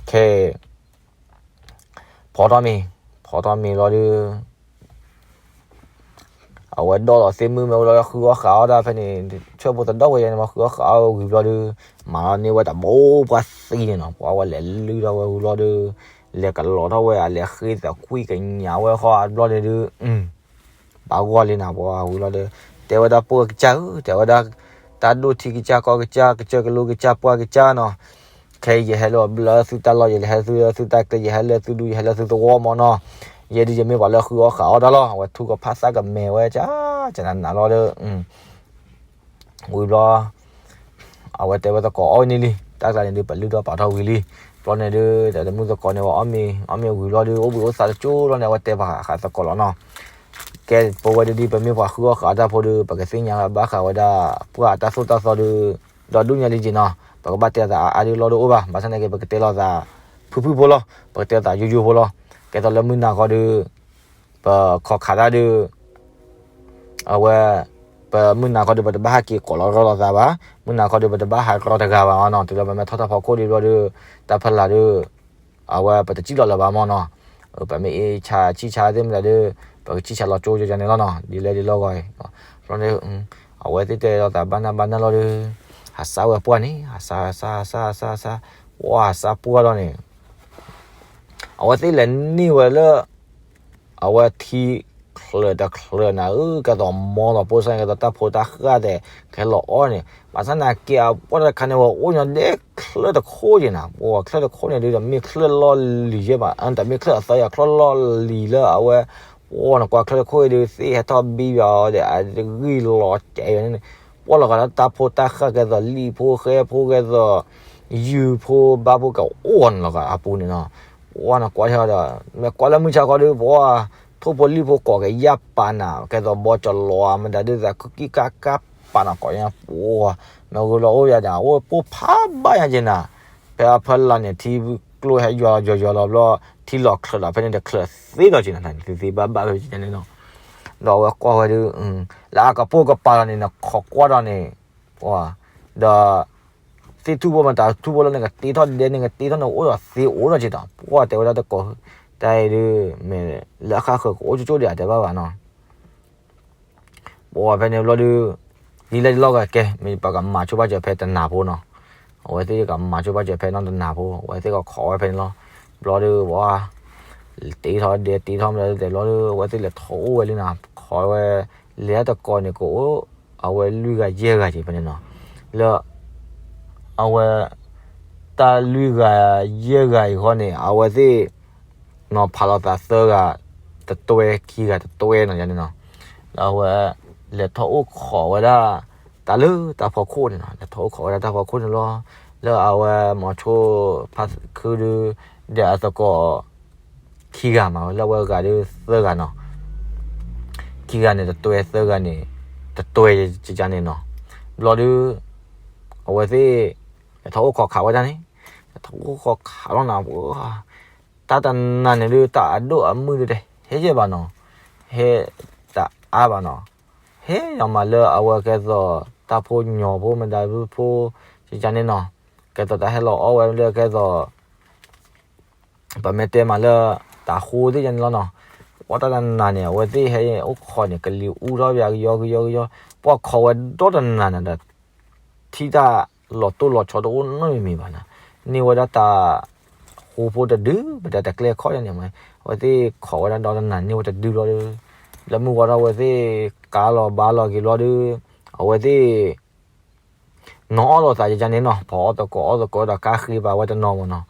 ခဲ ဖီထီၣ်မ့ၤ ဖီထီၣ်မ့ၤလီၤဒုး အဝဲဒီးလီၤသ့ၣ်မုၢ်မ့ၢ်အိၣ်လီၤ ဃုအီၣ်ဃးအီၣ်ဒၣ်ဖဲန့ၣ် ဆၢဖိသဒီၣ်ဝဲယဲန့ၣ် မ့ၢ်ဃုအီၣ်ဃးအီၣ်ဝံၤဘျီဒုး မၤလီၤန့ၢ်ဝဲတဘိပှၢ်သံန့ၣ်နီၤ. ပှၤဝဲလဲၤလုၢ်ထီၣ်ဝဲဝံၤဘျီဒုး လဲၤကလီၤထီၣ်ဝဲ အလဲၤဃ့သကွံၢ်ကညးဝဲဃီဘျီန့ၣ်ဒုး ဘၣ်ဂီၢ်လံနၤ ပှၤဝံၤလီၤဒီး တဲဝဲဒၣ်ပှၢ်ကစၢ်ဧၢ တဲဝဲဒၣ် တၢ်ဒိၣ်ထံကစၢ်ကီၢ်ကစၢ် ကစၢၢ်ကလိကစၢ်ပှၢ်ကစၢ်နီၤ. ခဲအံၤယဟဲလၢဘျၢသုတၢ်လီၢ် ယဟဲလၢသုတၢ်ကျဲ ယဟဲလၢသုဒူ ယဟဲလၢသုသဝီမးနီၤ. ယဲဒုးယမ့ၢ်ပှၤလၢဃုအီၣ်ဃးအီၣ်တၢ်လီၤ အဝဲထူကဖၣ်သၣ်ကမဲာ်ဝဲကၢ် ကနၤနၤလီၤဒီး ဝံၤဘျီ အဝဲတဲဝဲသကိးအီၣ်ဝဲန့ၢ်လံ, တၢ်ကျါန့ၣ်ဒုး ပလုၢ်ထီၣ်ပာ်ထီၣ်ဝံၤလံ. ဘျီန့ၣ်ဒုး တမုၣ်သကိးန့ၣ်ဝဲအီၣ်မ့ၤ အီၣ်မ့ၤဝံၤဘျီဒုး အိၣ်ဘှံးအိၣ်သါတကၠိဘျီန့ၣ် အဝဲတဲပာ်ဃာ်သကိးလီၤနီၤ. ကဲ ပဝဲဒၣ်ဒ်ပမ့ၢ်ပှၤဃုအီၣ်ဃုအီတၢ်ဖိဒီး ပကသ့ၣ်ညါဘၣ်ဃးဝဲဒၣ် ပှၤအတၢ်သိၣ်တၢ်သီဒီး ဒီးဒူၣ်ညါလံက့နီၤ. ပကဘၣ်တဲအသးအါအါဒုးလီၢ်ဒိၣ်အိၣ်ဘၣ်, ဘၣ်ဆၣ်သနာ်က့ ပကတဲလီၤသး ဖုၣ်ဖုၣ်ဖိလီၤ, ပကတဲလီၤသးယိယိဖိလီၤ. ကဲသိးလၢမုၢ်နၤခီဒီး ပခီၣ်ခးတၢ်ဒီး အဝဲ ပမုၢ်နၤခီဒီး ပတဘၣ်ဟးက့ၤကိးလီၤရီလိာ်သးဘၣ်, မုၢ်နၤခီဒီး ပတဘၣ်ဟးရီတဂၤဘၣ်မနီၤ. တုၤလၢပမ့ၢ်ထီၣ်တၢ်ဖီခိၣ်ဒီးဘျီဒီး တၢ်ဖီလာ်ဒီး အဝဲပတစံၣ်လီၤလၢၤဘၣ်မနီၤ. ပမ့ၢ်အ့ၣ်ဆါဆံၣ်ဆါသ့ၣ်မတၤဒီး ပကစံၣ်ဆါလီၤကၠိကန့ၣ်လီၤနီၤ. ဒ်လဲၣ်ဒ်လဲၣ်ဂီၤအံၤ ဘျီန့ၣ် အဝဲသ့ၣ်တဲလီၤသးဘၣ်နၢ်ဘၣ်နၢ်လီၤဒီး ဟးစၢ်ဝဲပှၢ်န့ၣ် ဟးစၢ် ဟးစၢ် ဟးစၢ် ဟးစၢ် ပှၢ် ဟးစၢ်ပှၢ်လီၤန့ၣ် အဝဲသ့ၣ်လဲၤန့ၢ်ဝဲလၢ အဝဲထံချၢးတချၢးနၤဧၢ, ကဲသိးမီလီၤပိၢ်စၢ်န့ၣ် ကဲသိးတၢ်ဖိတၢ်ဃၢ်သဲး ကဟဲလီၤအီၣ်န့ၣ်, ဘၣ်ဆၣ်သနာ်က့ အပှၢ်တခါန့ၣ် ဝဲအိၣ်ညီဒဲချၢၣ်တခိၣ်က့နီၤ. ပှၤချၢၣ်တခိၣ်န့ၣ်ဒုး တမ့ၢ်ချၢၣ်လီၢ်လံၤယဲၢ်ဘၣ်, တမ့ၢ်ချၢၣ်အသၢယၤ ချၢၣ်လီၢ်လံၤလၢအဝဲ ပှၢ်နကွၢ်ချၢၣ်တခိၣ်အံၤဒုး သ့ၣ်ဟဲထီၣ်ဘံယွၤအီၤဒီး အဂံၢ်လီၤကဲးယွၤန့ၣ်, ပှၢ်လီၤဂာ်လၢတၢ်ဖိတၢ်ဃၢ် ကဲသိးလံာ်ဖိဃဲဖိ ကဲသိး ယုၢ်ဖိဘါဖိ ကအိၣ်နီၤလီၤဂာ်အပူၤန့ၣ်နီၤ. ပှၢ်နကွၢ်ထဲဒီး မ့ၢ်ကွၢ်လၢမုၢ်ဆါခီဒီး ပှၢ်ထိၣ်ဖိလံၣ်ဖိကိးကယၢ်ပာ်နၤ ကဲသိးဘီကလီၤမတၤဒုးသး ကူကံၣ်ကါကါပာ်နၤကိးညါ ပှၢ် နဂုၤလီၤအိၣ်ယၤန့ၣ် အအိၣ်ပိၢ်ဖးဘၣ်ညါက့နီၤ. ဖဲအဖီလာ်န့ၣ် ထံကျိဟဲယွၤယွၤယွၤလီၤဘျီ ထံလီၤချၢးလီၤ ဖဲန့ၣ်တချၢးသ့လီၤက့နီၤ သ့သ့ဘၣ်ဘၣ်ဖဲန့ၣ်နီၤ. ဒီးအဝဲကွၢ်ဝဲဒုး လၢအကပိာ်ကပၤလီၤန့ၣ် နခိးကွၢ်ဒီးန့ၣ် ဒီး သ့ၣ်ထူၣ်ဖိမတၤထူၣ်ဖိလၢနကတ့ထီၣ်ဒဲ နကတ့ထီၣ်န့ၣ် အိၣ်ဒီးသ့အိၣ်ဒီးက့ဒီး ပှၢ်တဲဝဲဒၣ်တကိး တၢ်အံၤဒုး မ့ၢ်လၢအဃၣ်ဃၢၤကအိၣ်ကၠိကၠိဒံး အတဲဘၣ်ဘၣ်နီၤ. ပှၢ်ဖဲန့ၣ်ဘျီဒုး ဒ်လဲၣ်ဒ်လဲၣ်ဂီၤ ကဲ မ့ၢ်ပကမၤဆိဘၣ်စၢၤဖဲတနၤဖိနီၤ. အဝဲသ့ၣ်ကမၤဆိဘၣ်စၢၤဖဲနီတနၤဖိ အဝဲသ့ၣ်ကခိးဝဲဖဲန့ၣ်လီၤ. ဘျီဒုး ပှၢ် တ့ထီၣ်ဒဲတ့ထီၣ်မတၤဒုးတဲဘျီဒုး အဝဲသ့ၣ်လဲၤထီၣ်အိၣ်ဝဲလံနီၤ ခိးဝဲ လဲၤတၢ်တကိးန့ၣ် ကအိၣ် အဝဲလွံၢ်ဂၤယဲၢ်ဂၤက့ဖဲန့ၣ်နီၤ. လၢ အဝဲ တၢ်လွံၢ်ဂၤယဲၢ်ဂၤအံၤဃီန့ၣ် အဝဲသ့ၣ် နီၤဖးလီၤသးသၢဂၤ တတွဲ ခံဂၤတတွဲနီၤန့ၣ်နီၤ. လၢအဝဲ လဲၤထီၣ်အိၣ်ခိးဝဲဒၣ် တၢ်လၢတၢ်ဖီခိၣ်န့ၣ်နီၤ လဲၤထီၣ်အိၣ်ခိးဝဲဒၣ်တၢ်ဖီခိၣ်န့ၣ်လီၤ. လၢအဝဲမီၤဆိဖါခုဒုး ဒီးအသကိး ခံဂၤမး လၢအဝဲဂၤဒုးသၢဂၤနီၤ ခံဂၤန့ၣ်တတွဲ သၢဂၤန့ၣ် တတွဲ ကကန့ၣ်နီၤ. ဘျီဒုး အဝဲသ့ၣ် လဲၤထီၣ်အိၣ်ခိးခးဝဲဒၣ်န့ၣ် လဲၤထီၣ်အိၣ်ခိးခးလီၤနၤ တၢ်တနၤန့ၣ်ဒုး တၢ်အဒိၣ်အမုၢ်ဒုးတဟဲယဲၢ်ဘၣ်နီၤ ဟဲတအါဘၣ်နီၤ. ဟဲယီၤမးလၢအဝဲကဲသိး တၢ်ဖိညီဖိမတၤဒုးဖိ ကကန့ၣ်နီၤ ကဲသိးတၢ်ဟဲလီၤအီၣ်ဝဲလၢကဲသိး ပမ့ၢ်တဲမးလၢ တၢ်ဃိသ့ၣ်ညါန့ၣ်လီၤနီၤ. ပှၢ်တၢ်တနၤန့ၣ် အဝဲသ့ၣ်ဟဲအိၣ်ခိးန့ၣ် ကလံၤအူထီၣ်ပၠးကယီကယီကယီ ပှၢ်ခိးဝဲဒီတနၤန့ၣ်ဒီး ထံၣ်တၢ်လီၤတိၢ်လီၤဆီတအိၣ်နီတမံၤမံၤဘၣ်နီၤ. န့ၢ်ဝဲဒၣ်တၢ်ဃိဖိတဒု မတၤတကျဲခီၣ်န့ၣ် အဝဲသ့ၣ်ခိးဝဲဒၣ်ဒီတနၤန့ၢ်ဝဲတဒုဘျီဒီး လၢမုၢ်ဝါထီၣ်အဝဲသ့ၣ်ကါလီၤဘါလီၤက့ၤဘျီဒီး အဝဲသ့ၣ် နီၢ်အီၣ်လိာ်သးယကန့ၣ်နီၤ ဖီအီၣ်သကိးအီၣ်သကိးဒီးကါဃ့ဘၣ်ဝဲတနီၤမးနီၤ.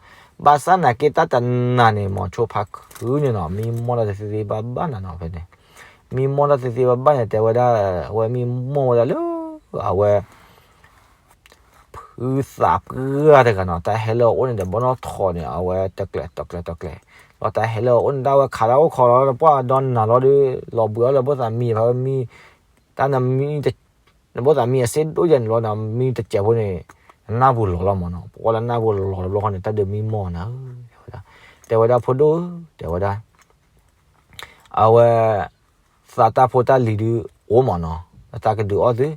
ဘၣ်ဆၣ်နာ်က့တၢ်တနၤန့ၣ် မီၤဆိဖါခုန့ၣ်နီၤ မံမီၢ်တၢ်သ့သ့ဘၣ်ဘၣ်နၤနီၤဖဲန့ၣ် မံမီၢ်တၢ်သ့သ့ဘၣ်ဘၣ်န့ၣ် တဲဝဲဒၣ် အဝဲမံမီၢ်ဝဲဒၣ်လၢ အဝဲ ဖုသးပှၢ်တဂၤနီၤ တၢ်ဟဲလၢအအိၣ်န့ၣ်ဒီး ဘီနီၢ်ထိးန့ၣ် အဝဲတကျဲးတကျဲးတကျဲး လီၤတၢ်ဟဲလၢအအိၣ်န့ၣ် တၢ်ဝဲခးတၢ်အိၣ်ခိးလီၤ ပှၢ်ဒီနၤလီၤဒီး လီၤဘှံးအီၣ်လၢဘိသးမံ ဖဲမံ တၢ်နမံ နဘိသးမံအစ့ဒိၣ်ယဲန့ၣ်လီၤ နမံတစဲးဖိန့ၣ် နနၢ်ပူၤလီၤလီၤမးနီၤ ပှၢ်လၢနၢ်ပူၤလီၤတဘျီဃီန့ၣ် တၢ်ဒုးမံမီၢ်နၤဧၢ တဲဝဲဒၣ် တဲဝဲဒၣ်ဖိဒိၣ်ဧၢ တဲဝဲဒၣ် အဝဲ သးတၢ်ဖိတၢ်လံၤဒုးအိၣ်မးနီၤ တၢ်ကဒုးအီၣ်သု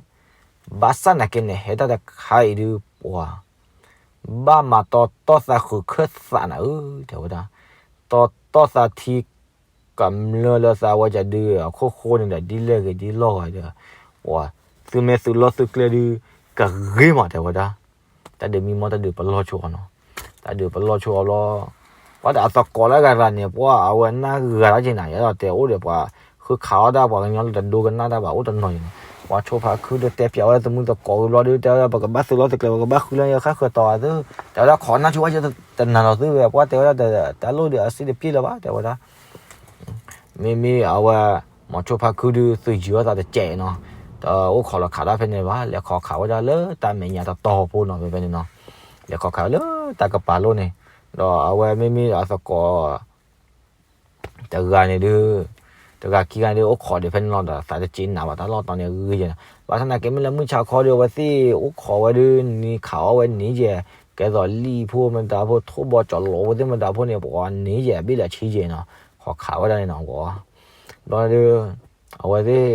ဘၣ်ဆၣ်နာ်က့န့ၣ် ဟဲတၢ်တခါအံၤဒုးပှၤ ဘၣ်မၤတီတီသးဃုာ်ခၢၣ်သးနၤဧၢ တဲဝဲဒၣ် တီတီသးထံ ကမျၢၢ်လၢသးဝဲကဒုးအခိၣ်ဃိန့ၣ်ဒီး ဒ်လဲၣ်ဂ့ၤဒ်လဲၣ်ဂ့ၤဒီး ပှၤ သုမ့ၢ်သုးလီၢ်သုးကျဲဒုး ကဂ့ၤမး တဲဝဲဒၣ် တၢ်ဒုးမံမီၢ်တၢ်ဒုးပလီၢ်ဆိအီၤနီၤ တၢ်ဒုးပလီၢ်ဆိအီၤဘျီ ပှၤဒီးအသကိးလၢအဂၤဂၤန့ၣ် ပှၤအဝဲနၢ်ဂၤတၢ်က့ၤနၤ ယဲဒီးတဲအိၣ်ဒီးပှၤ ဃုခးအီၣ်တၢ်ပှၤကညီလၢတဒိကနၣ်တၢ်ဘၣ်အိၣ်တနီၤန့ၣ် ပှၤဆိဖါခုဒီးတဲပၠးဝဲသမုၢ်သကိးဝံၤဘျီဒီး တဲဝဲဒၣ် ပကဘၣ်သုးလီၢ်သုးကျဲ ပကဘၣ်ဃုလၢယဃၣ်ဃၢၤတီၤအသု တဲဝဲဒၣ် ခိးနၢ်ဆိဝဲယတနၤလီၤသုဝဲ ပှၤတဲဝဲဒၣ် တၢ်လိၣ်ဒီးအစ့တပျ့ၢ်လၢၤဘၣ် တဲဝဲဒၣ် မ့မ့ၢ်အဝဲ မီၤဆိဖါခုဒုး သုးယံၤအီၣ်သးတစဲးနီၤ, တ အိၣ်ခိးလီၤခးတၢ်ဖဲန့ၣ်ဘၣ်, လဲၤခိးခးဝဲဒၣ်လၢတၢ်မဲာ်ညါတတီၤဖိနီၤ ဖဲဖဲန့ၣ်နီၤ, လဲၤခိးခးဝဲလၢတၢ်ကပၤလိၤန့ၣ်, ဒီးအဝဲမ့မ့ၢ်အသကိး တဂၤန့ၣ်ဒုး, တဂၤခံဂၤန့ၣ်ဒုး အိၣ်ခိးဒံးဖဲန့ၣ်လီၤဒီး သးတစ့နးဘၣ် တၢ်လီၢ်တီၤန့ၣ်ဂ့ၤယဲန့ၣ်, ဘၣ်ဆၣ်သနာ်က့မ့ၢ်လၢမုၢ်ဆါခီဒီး အဝဲသ့ၣ်အိၣ်ခိးဝဲဒုး နံၤခးအီၣ်ဝဲနံၤယဲၢ်, ကဲသိးလံၣ်ဖိမတၤဖိ ထိၣ်ဘီကၠီၤလီၤဝဲသ့ၣ်မတၤဖိန့ၣ် ပှၤနံၤယဲၢ်အဘ့ၣ်လၢဆံယဲၢ်နီၤ, ခိးခးဝဲဒၣ်န့ၣ်နီၤ, ဘျီဒုး အဝဲသ့ၣ်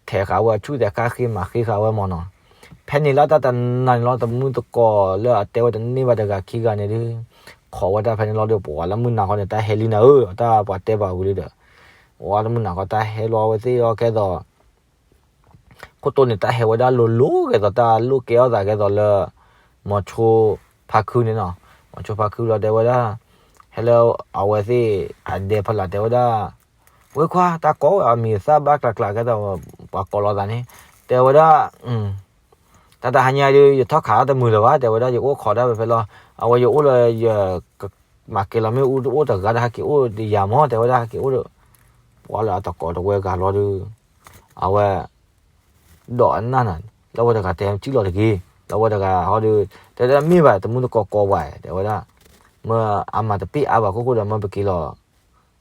ထဲးဃာ်ဝဲဆူၣ် တဲာ်ဃာ်ဃ့မၤဃ့ဃာ်ဝဲမၢ်နီၤ, ဖဲန့ၣ်လၢတၢ်တနၤန့ၣ်လီၤ တမုၢ်တကိးလၢအတဲဝဲတန့ၢ်ဘၣ်တဂၤခံဂၤန့ၣ်ဒုး, ခိးဝဲတၢ်ဖဲန့ၣ်လီၤဒီး ပှၤလၢမုၢ်နၤခီန့ၣ် တၢ်ဟဲလံနၤဧၢ, တၢ်ပှၤတဲဘၣ်ဝံၤလံဒီး, ဝဲတမုၢ်နၤခီတၢ်ဟဲလီၤဝဲသ့ၣ်လီၤ ကဲသိး ခိၣ်တိန့ၣ် တၢ်ဟဲဝဲဒၣ်လိၤလိၤ ကဲသိးတၢ်လိၣ်ကဲထီၣ်သး ကဲသိးလၢ မီၤဆိဖါခုန့ၣ်နီၤ, မီၤဆိဖါခုလီၤတဲဝဲဒၣ်, ဟဲလၢအဝဲသ့ၣ်အဒဲဖီလာ်တဲဝဲဒၣ်, ဝဲခွါ တၢ်ကိးဝဲအမံၤအသၣ်ဘၣ်ကျးကျး ကဲသိး ပှၤကိးလီၤသးန့ၣ်, တဲဝဲဒၣ် တၢ်တဟါညါဒုး ယထီၣ်ခးတမုာ်လၢၤဘၣ် တဲဝဲဒၣ် ယကအိၣ်ခိးတၢ်ဖဲဖဲလီၤ, အဝဲယအိၣ်လၢယ မၤက့ၤလီၤမ့ၣ်အူတအိၣ်တဂၤဒီး ဟဲက့ၤအိၣ်ဒီးယၤမၢ် တဲဝဲဒၣ် ဟဲက့ၤအိၣ်ဒီး, ပှၤလၢအသကိးတဝဲဂၤလီၤဒုး, အဝဲ ဒီးအနၢ်နၤ လၢဝဲတဂၤတဲစံၣ်လီၤတဂ့ၤ, လၢဝဲတဂၤဟီဒုး, တဲဒၣ်မ့ၢ်ဘၣ် တမုၢ်တကိးကိးဝဲ တဲဝဲဒၣ်, မ့ၢ်အမၤတပ့ၢ်အါဘၣ်ခိၣ်ဃိဒီး မ့ၢ်ပက့ၤလီၤ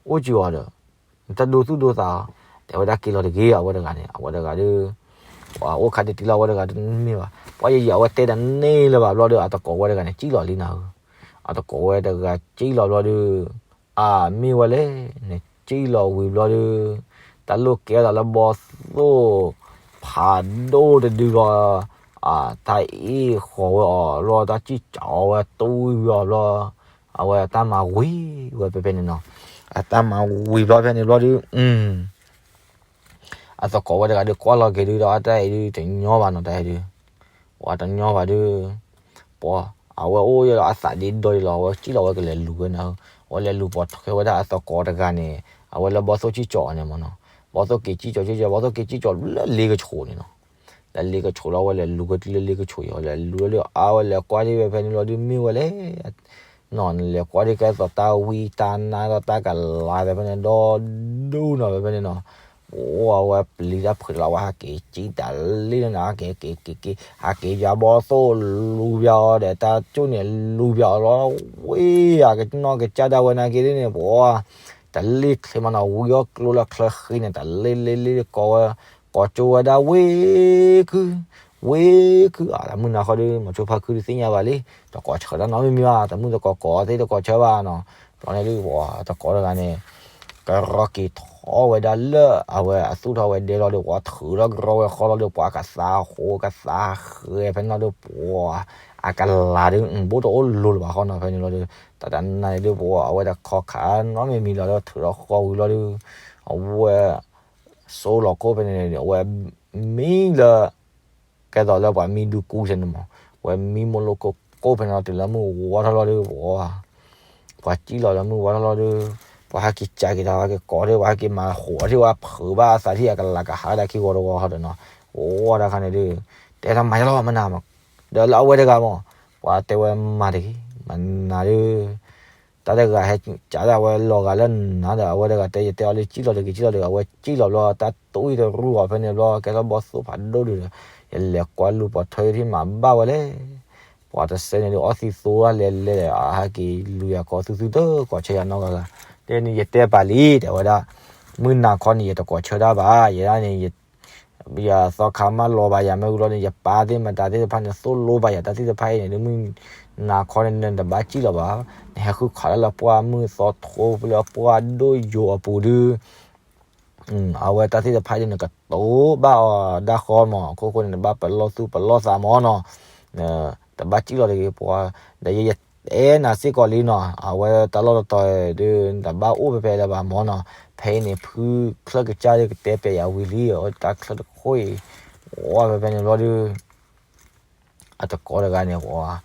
အိၣ်ကၠူအီၤဒီး နတဒိသူၣ်ဒိသးအီၤ, တဲဝဲဒၣ်က့ၤလီၤတဂ့ၤ အဝဲတဂၤန့ၣ် အဝဲတဂၤဒုး, ပှၤအိၣ်ခါတံၢ်တံၢ်လီၤ အဝဲတဂၤဒုးမ့ၢ်ဘၣ်, ပှၤယယံာ်အဝဲတဲတန့ၢ်လၢၤဘၣ်ဘျီဒီး အသကိးဝဲတဂၤန့ၣ် စံၣ်လီၤလံနၤဧၢ, အသကိးဝဲတဂၤစံၣ်လီၤဘျီဒုး, အ မ့ၢ်ဝဲလဲၣ်, နစံၣ်လီၤဝံၤဘျီဒုး, တၢ်လိၣ်ကဲထီၣ်သးလၢဘီသိၣ် ဖးဒိၣ်တဒုလီၤ, တၢ်အ့ၣ်ဃီၤဝဲအီၤလီၤ တၢ်စံၣ်စၢ်အီၤဝဲတူၢ်ဝံၤအီၤဘျီ, အဝဲအတၢ်မၤဝံၤဝဲဖဲဖဲန့ၣ်နီၤ, အတၢ်မၤဝံၤဘျီဖဲန့ၣ်ဘျီဒုး အသကိးဝဲတဂၤဒုးကွၢ်လီၤက့ၤဒုးဒီး အတၢ်အံၤဒုးတညီဘၣ်နီၤ တၢ်အံၤဒုး, ပှၤတညီဘၣ်ဒုး, ပှၤ အဝဲအိၣ်ယဲလီၤအသးဒ့ဒီယဲလီၤ အဝဲစံၣ်လီၤဝဲကလဲၤလူၤဝဲန့ၣ်, အဝဲလဲၤလူၤပိာ်ထွဲဝဲဒၣ်အသကိးတဂၤန့ၣ်, အဝဲလၢဘီသိၣ်စံၣ်ကၠီၤအီၤန့ၣ်မၢ်နီၤ, ဘီသိၣ်က့ၤစံၣ်ကၠီၤစံၣ်ကၠီၤ ဘီသိၣ်က့ၤစံၣ်ကၠီၤလၢလ့ကဆိးန့ၣ်နီၤ, လၢလ့ကဆိးလီၤ အဝဲလဲၤလူၤက့ၤတုၤလၢလ့ကဆိးအံၤ အလဲၤလူၤလီၤဒီးအဝဲလဲၤကွၢ်ဒ်ဝဲဖဲန့ၣ်လီၤဒုးမ့ၢ်ဝဲလဲၣ် နီၤ နလဲၤကွၢ်ဒ်ကဲသိးတၢ်ဝံတၢ်နါဒီးတၢ်ကလၤဖဲဖဲန့ၣ် ဒီဒူၣ်နီၤ ဖဲဖဲန့ၣ်နီၤ, ပှၤဝဲပျံၤတၢ်ဖုးတလီၤ ဝဲဟးက့ၤစံၣ်တၢ်လံန့ၣ်နီၤ ဟးက့ၤက့ၤက့ၤက့ၤ ဟးက့ၤယၤဘီသိၣ်လူၤပၠးအီၤဒီး တၢ်ကၠိၣ်န့ၣ်လူၤပၠးအီၤလီၤ, ဝ့ၢ် အကနီၢ်ကစၢ်ဒၣ်ဝဲနာ်က့ၤဒ်န့ၣ် ပှၤ တလ့ၣ်ချ့မးနီၤ ဝံအီၣ်ကျိလၢချၢဃံန့ၣ် တလ့ၣ်လ့ၣ်လ့ၣ်ကိးဝဲ ကိးကၠိဝဲဒၣ်ဝ့ၢ်ခု ဝ့ၢ်ခု အမုၢ်နၤဃီဒီး မီၤစိဖါခုဒုးသ့ၣ်ညါဘၣ်လံ တကိးဆၢတၢ်နီတမံၤဘၣ် တမုၢ်တကိးကိးသ့ၣ်တကိးဆၢဘၣ်နီၤ ဒီးန့ၣ်ဒုး ပှၤတကိးတဂၤန့ၣ် ကရီက့ၤထီၣ်ဝဲဒၣ်လၢအဝဲအသူၣ်ထီၣ်ဝဲဒဲလီၤဒီး ပှၤထုးထီၣ်ကရီဝဲဃီလီၤဒီး ပှၤကသးဟိးကသးဃဲၤဖဲန့ၣ်လီၤဒီး ပှၤအကလၤဒုး ဘူးတအိၣ်လိၤလၢၤဘၣ်ဃီနီၤ ဖဲန့ၣ်လီၤဒီး တၢ်တနၤန့ၣ်ဒုး ပှၤအဝဲတခီခးနီတမံၤလီၤဒီး ထုးထီၣ်ဃီဝံၤလီၤဒီး အဝဲ စိလီၤကိၣ်ဖဲန့ၣ်န့ၣ် အဝဲမံလၢ ကဲသိးလၢပှၤမံဒုးကူစဲန့ၣ်မး ဝဲမံမိၢ်လိၣ်ကိၣ်ကိၣ်ဖဲန့ၣ်လီၤ တုၤလၢမုၢ်ဝါထီၣ်လီၤဒီး ပှၤ ပှၤစံၣ်လီၤလၢမုၢ်ဝါထီၣ်လီၤဒီး ပှၤဟဲက့ၤကးက့ၤတၢ် ပှၤဟဲက့ၤကိးဒီး ပှၤဟဲက့ၤမၤဃိးထံၣ် ပှၤဖုးဘၣ်အသးထံၣ်အကလၤကဟးဒၣ်ခံဂီၤတဂီၤဟီဒီးနီၤ အိၣ်ဝဲဒၣ်ခါန့ၣ်ဒုး တဲတၢ်မၤယလီၤမနၤမး ဒီးလၢအဝဲတဂၤမး ပှၤတဲဝဲမၤတဂ့ၤ မနၤဒုး တၢ်တဂၤဟဲကးဒၣ်ဝဲလီၤဂာ်လၢနၤဒီး အဝဲတဂၤတဲ ယတဲအီၤလၢစံၣ်လီၤတဂ့ၤ စံၣ်လီၤတဂ့ၤ အဝဲစံၣ်လီၤဘျီ တၢ်တူၢ်အံၤတရူၢ်အီၤဖဲန့ၣ်ဘျီ ကဲထီၣ်ဘီသိၣ်ဖးဒိၣ်ဒုးဒီး ယလဲၤကွၢ်လူၤပိာ်ထွဲယထံၣ်မၤဘၣ်ဝဲလဲၣ် ပှၤတစဲန့ၣ်ဒုး အီၣ်သံသိလၢလဲၤလဲၤ အဟဲက့ၤလူၤယၤကိးသုသုတကိးဆၢယၤနီတဂၤဂၤ တဲန့ၣ် ယတဲပာ်လံ တဲဝဲဒၣ် မုၢ်နၤခီန့ၣ် ယတကိးဆၢတၢ်ဘၣ် ယဲဒၣ်န့ၣ် ယသီခါမၢလီၤဘၣ်ယၤမ့ၢ်ဝံၤလီၤန့ၣ် ယပၢ်သ့ၣ်မတၤသ့ၣ်တဖၣ်န့ၣ် သိၣ်လိဘၣ်ယၤတၢ်သ့ၣ်တဖၣ်အံၤန့ၣ် မုၢ်နၤခီန့ၣ် နတဘၣ်စံၣ်လီၤဘၣ် နဟဲဃုခးတၢ်လၢပှၢ်မုၢ်သီထိလၢပှၢ်ဒိၣ်ယိာ်အပူၤဒုး အဝဲတၢ်သ့ၣ်တဖၣ်ဒ်န့ၣ် ကတိၤဘၣ်အီၤဒၣ်ဃီမး အခိၣ်ဃိန့ၣ် နဘၣ်ပလီၢ်သူၣ်ပလီၢ်သးမးနီၤ တဘၣ်စံၣ်လီၤတဂ့ၤပှၤ ဒီးယဲယတဲနၤစ့ၢ်ကီးလံနီၤ အဝဲတၢ်လီၢ်တတီၤဒုး နတဘၣ်အိၣ်ဖဲဖဲလၢၤဘၣ်မးနီၤ ဖဲအံၤန့ၣ် ဖုချၢၣ်ကစၢ်ဒုးကတဲပျဲယၤဝံၤလံ အဝဲတၢ်ချၢၣ်တခိၣ်အံၤ အိၣ်ဖဲဖဲန့ၣ်ဘျီဒုး အတကိးတဂၤန့ၣ် ပှၤ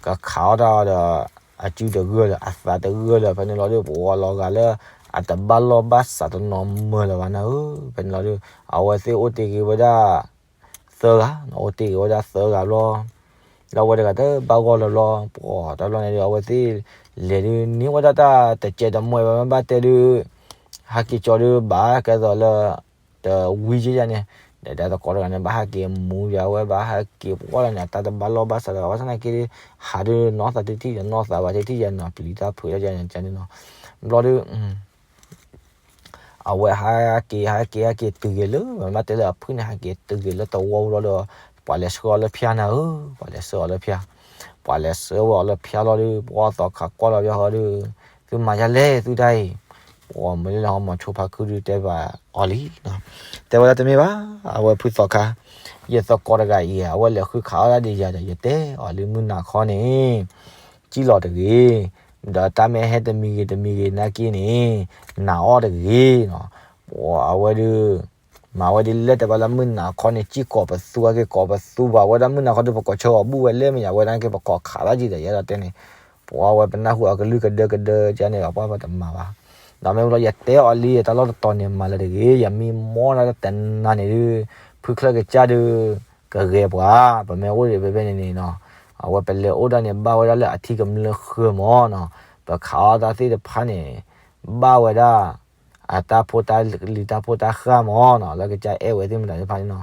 ကခးအီၣ်တၢ်ဒီး အစုတဂၢၢ်လၢ အသးတဂၢၢ်လၢ ဖဲန့ၣ်လီၤဒုး ပှၤလီၤဂာ်လၢ အတဘၣ်လီၢ်ဘၣ်စးတနီၤမၢလၢၤဘၣ်နၤဧၢ ဖဲန့ၣ်လီၤဒုး အဝဲသ့ၣ်အိၣ်တ့ၢ်က့ၤဝဲဒၣ် သၢဂၤ အိၣ်တ့ၢ်က့ၤဝဲဒၣ်သၢဂၤဘျီ လၢအဝဲတဂၤတဘၣ်ဂီၢ်လၢၤဘျီ ပှၤတၢ်ဘျီန့ၣ်ဒုး အဝဲသ့ၣ် လဲၤဒုး န့ၢ်ဝဲဒၣ်တၢ်တစဲးတမှဲဘၣ်မ့ၢ်ဘၣ်တဲဒုး ဟဲက့ၤကၠီဒုး ဘၣ်ကဲသိးလၢ တဝံယဲယၤန့ၣ် ဒီးတကိးတဂၤန့ၣ် ဘၣ်ဟဲက့ၤမူယၤဝဲ ဘၣ်ဟဲက့ၤပှီၢ်လီၤန့ၣ် အတၢ်တဘၣ်လိာ်ဘၣ်စးလၢၤဘၣ် ဘၣ်ဆၣ်သနာ်က့ဒီး ဟးဒုးနီၢ်သးတထံၣ်ဒီးနီၢ်သးဘၣ်တထံၣ်ယဲနီၤ ပျံၤတၢ်ဖုးတၢ်ယဲန့ၣ် ကန့ၣ်နီၤ. ဘျီဒီး အဝဲဟဲက့ၤ ဟဲက့ၤ ဟဲက့ၤတုၤက့ၤလၢ မ့ၢ်ဘၣ်တဲလၢအဖုၣ်န့ၣ် ဟဲက့ၤတုၤက့ၤလၢတဝီပူၤလီၤဒီး ပှၤလဲၤဆှၢအီၤလၢဖၠါနၤဧၢ, ပှၤလဲၤဆှၢအီၤလၢဖၠါ, ပှၤလဲၤဆှၢဝဲအီၤလၢဖၠါလီၤဒီး ပှၤသီခါကွၢ်လီၤဘၣ်ဟီဒီး သုမၤယၤလဲၣ်သုတၢ်အံၤ, ပှၤမ့ၢ်လၢဟီမီၤဆိဖါခုဒုးတဲဘၣ်အီၤလံနီၤ, တဲဝဲဒၣ်တမ့ၢ်ဘၣ်, အဝဲဖုသီခါ, ယသကိးတဂၤအံၤ အဝဲလဲၤဃုခးအီၣ်ဒၣ်ဒံးယၤဒီး ယတဲအီၤလၢမုၢ်နၤခီန့ၣ် စံၣ်လီၤတဂ့ၤ, ဒီးတၢ်မ့ၢ်ဟဲတမံၤဂ့ၤတမံၤဂ့ၤနာ်က့န့ၣ် နာ်အီၤတဂ့ၤနီၤ, ပှၤအဝဲဒုး မၤဝဲဒ်လဲၣ်တဲဘၣ်လၢမုၢ်နၤခီန့ၣ် စံၣ်ကိးပသူ ဟဲက့ၤကိးပသူဘၣ် အဝဲဒၣ်မုၢ်နၤခီဒုး ပကိးဆၢအီၤဘူၣ်ဝဲလဲၣ်မ့ၢ်ယၤ အဝဲဒၣ်က့ၤပကိးခးလီၤကံၤဒီး ယဲဒၣ်တဲန့ၣ်, ပှၤဝဲပနၢ်ဟူအကလုၢ်ကဒၢကဒၢကန့ၣ် ပှၤပတမၤဘၣ်, ဒီးမ့ၢ်ဘျီယတဲအီၤလံ တၢ်လီၢ်တတီၤန့ၣ် မၤလၢတဂ့ၤ ယမ့ၢ်မီၢ်ဒၣ်တနၤန့ၣ်ဒုး ဖုချၢၣ်ကစၢ်ဒုး ကဂဲၤပှၤ, ပမ့ၢ်အိၣ်ဒံးဖဲဖဲန့ၣ်န့ၣ်နီၤ, အဝဲပလဲၤအိၣ်ဒၣ်န့ၣ် ဘၣ်ဝဲဒၣ်လၢအထံကမျၢၢ်ဃၢၤမၢ်နီၤ, ပခးအီၣ်တၢ်သ့ၣ်တဖၣ်န့ၣ် ဘၣ်ဝဲဒၣ် အတၢ်ဖိတၢ်လံၤတၢ်ဖိတၢ်ဃၢ်မၢ်နီၤ, လၢကစၢ်အဲၣ်ဝဲသ့ၣ်မတၤသ့ၣ်တဖၣ်န့ၣ်နီၤ,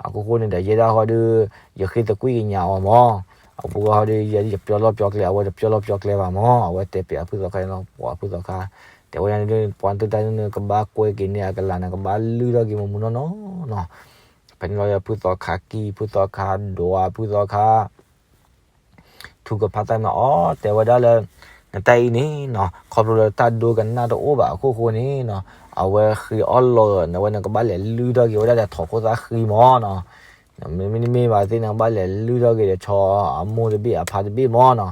အခိၣ်ဃိန့ၣ်ဒီးယဲဒၣ်ဟီဒုး ယဃ့သကွံာ်ကညးအီၤမၢ်, အပူၤဟီဒုး ယဲဒၣ်ယပျီလီၢ်ပျီကျဲ အဝဲတပျီလီၢ်ပျီကျဲဘၣ်မၢ်, အဝဲတဲပၠးအဖုသီခါန့ၣ်လီၤ, ပှၤဖုသီခါ, တဲဝဲဒၣ်န့ၣ်ဒုး ပှၤသုတၢ်န့ၣ် ကဘၣ်ကွဲက့ၤန့ၢ်အကလၤန့ၣ် ကဘၣ်လုၢ်ထီၣ်က့ၤမူမူနီၢ်နီၢ်နီၤ, ဖဲန့ၣ်လီၤ ဖုသီခါကံၢ် ဖုသီခါဒွး ဖုသီခါ ထူကဖးသးမ့ၢ်အီၤ တဲဝဲဒၣ်လၢ နတၢ်အံၤန့ၣ်နီၤ ခီဖျိလၢတၢ်ဒိကနၣ်တအိၣ်ဘၣ်အခိၣ်ဃိန့ၣ်နီၤ အဝဲဃ့အီၣ်လီၤ နဝဲနကဘၣ်လဲၤလုၢ်ထီၣ်က့ၤဝဲဒၣ်ဒီးထိးခိၣ်သၣ်ဃံမၢ်နီၤ, မ့မ့ၢ်တမ့ၢ်ဘၣ်သ့ၣ် နကဘၣ်လဲၤလုၢ်ထီၣ်က့ၤဒီးဆီအမိၢ်တဘ့ၣ်အဖါတဘ့ၣ်မၢ်နီၤ,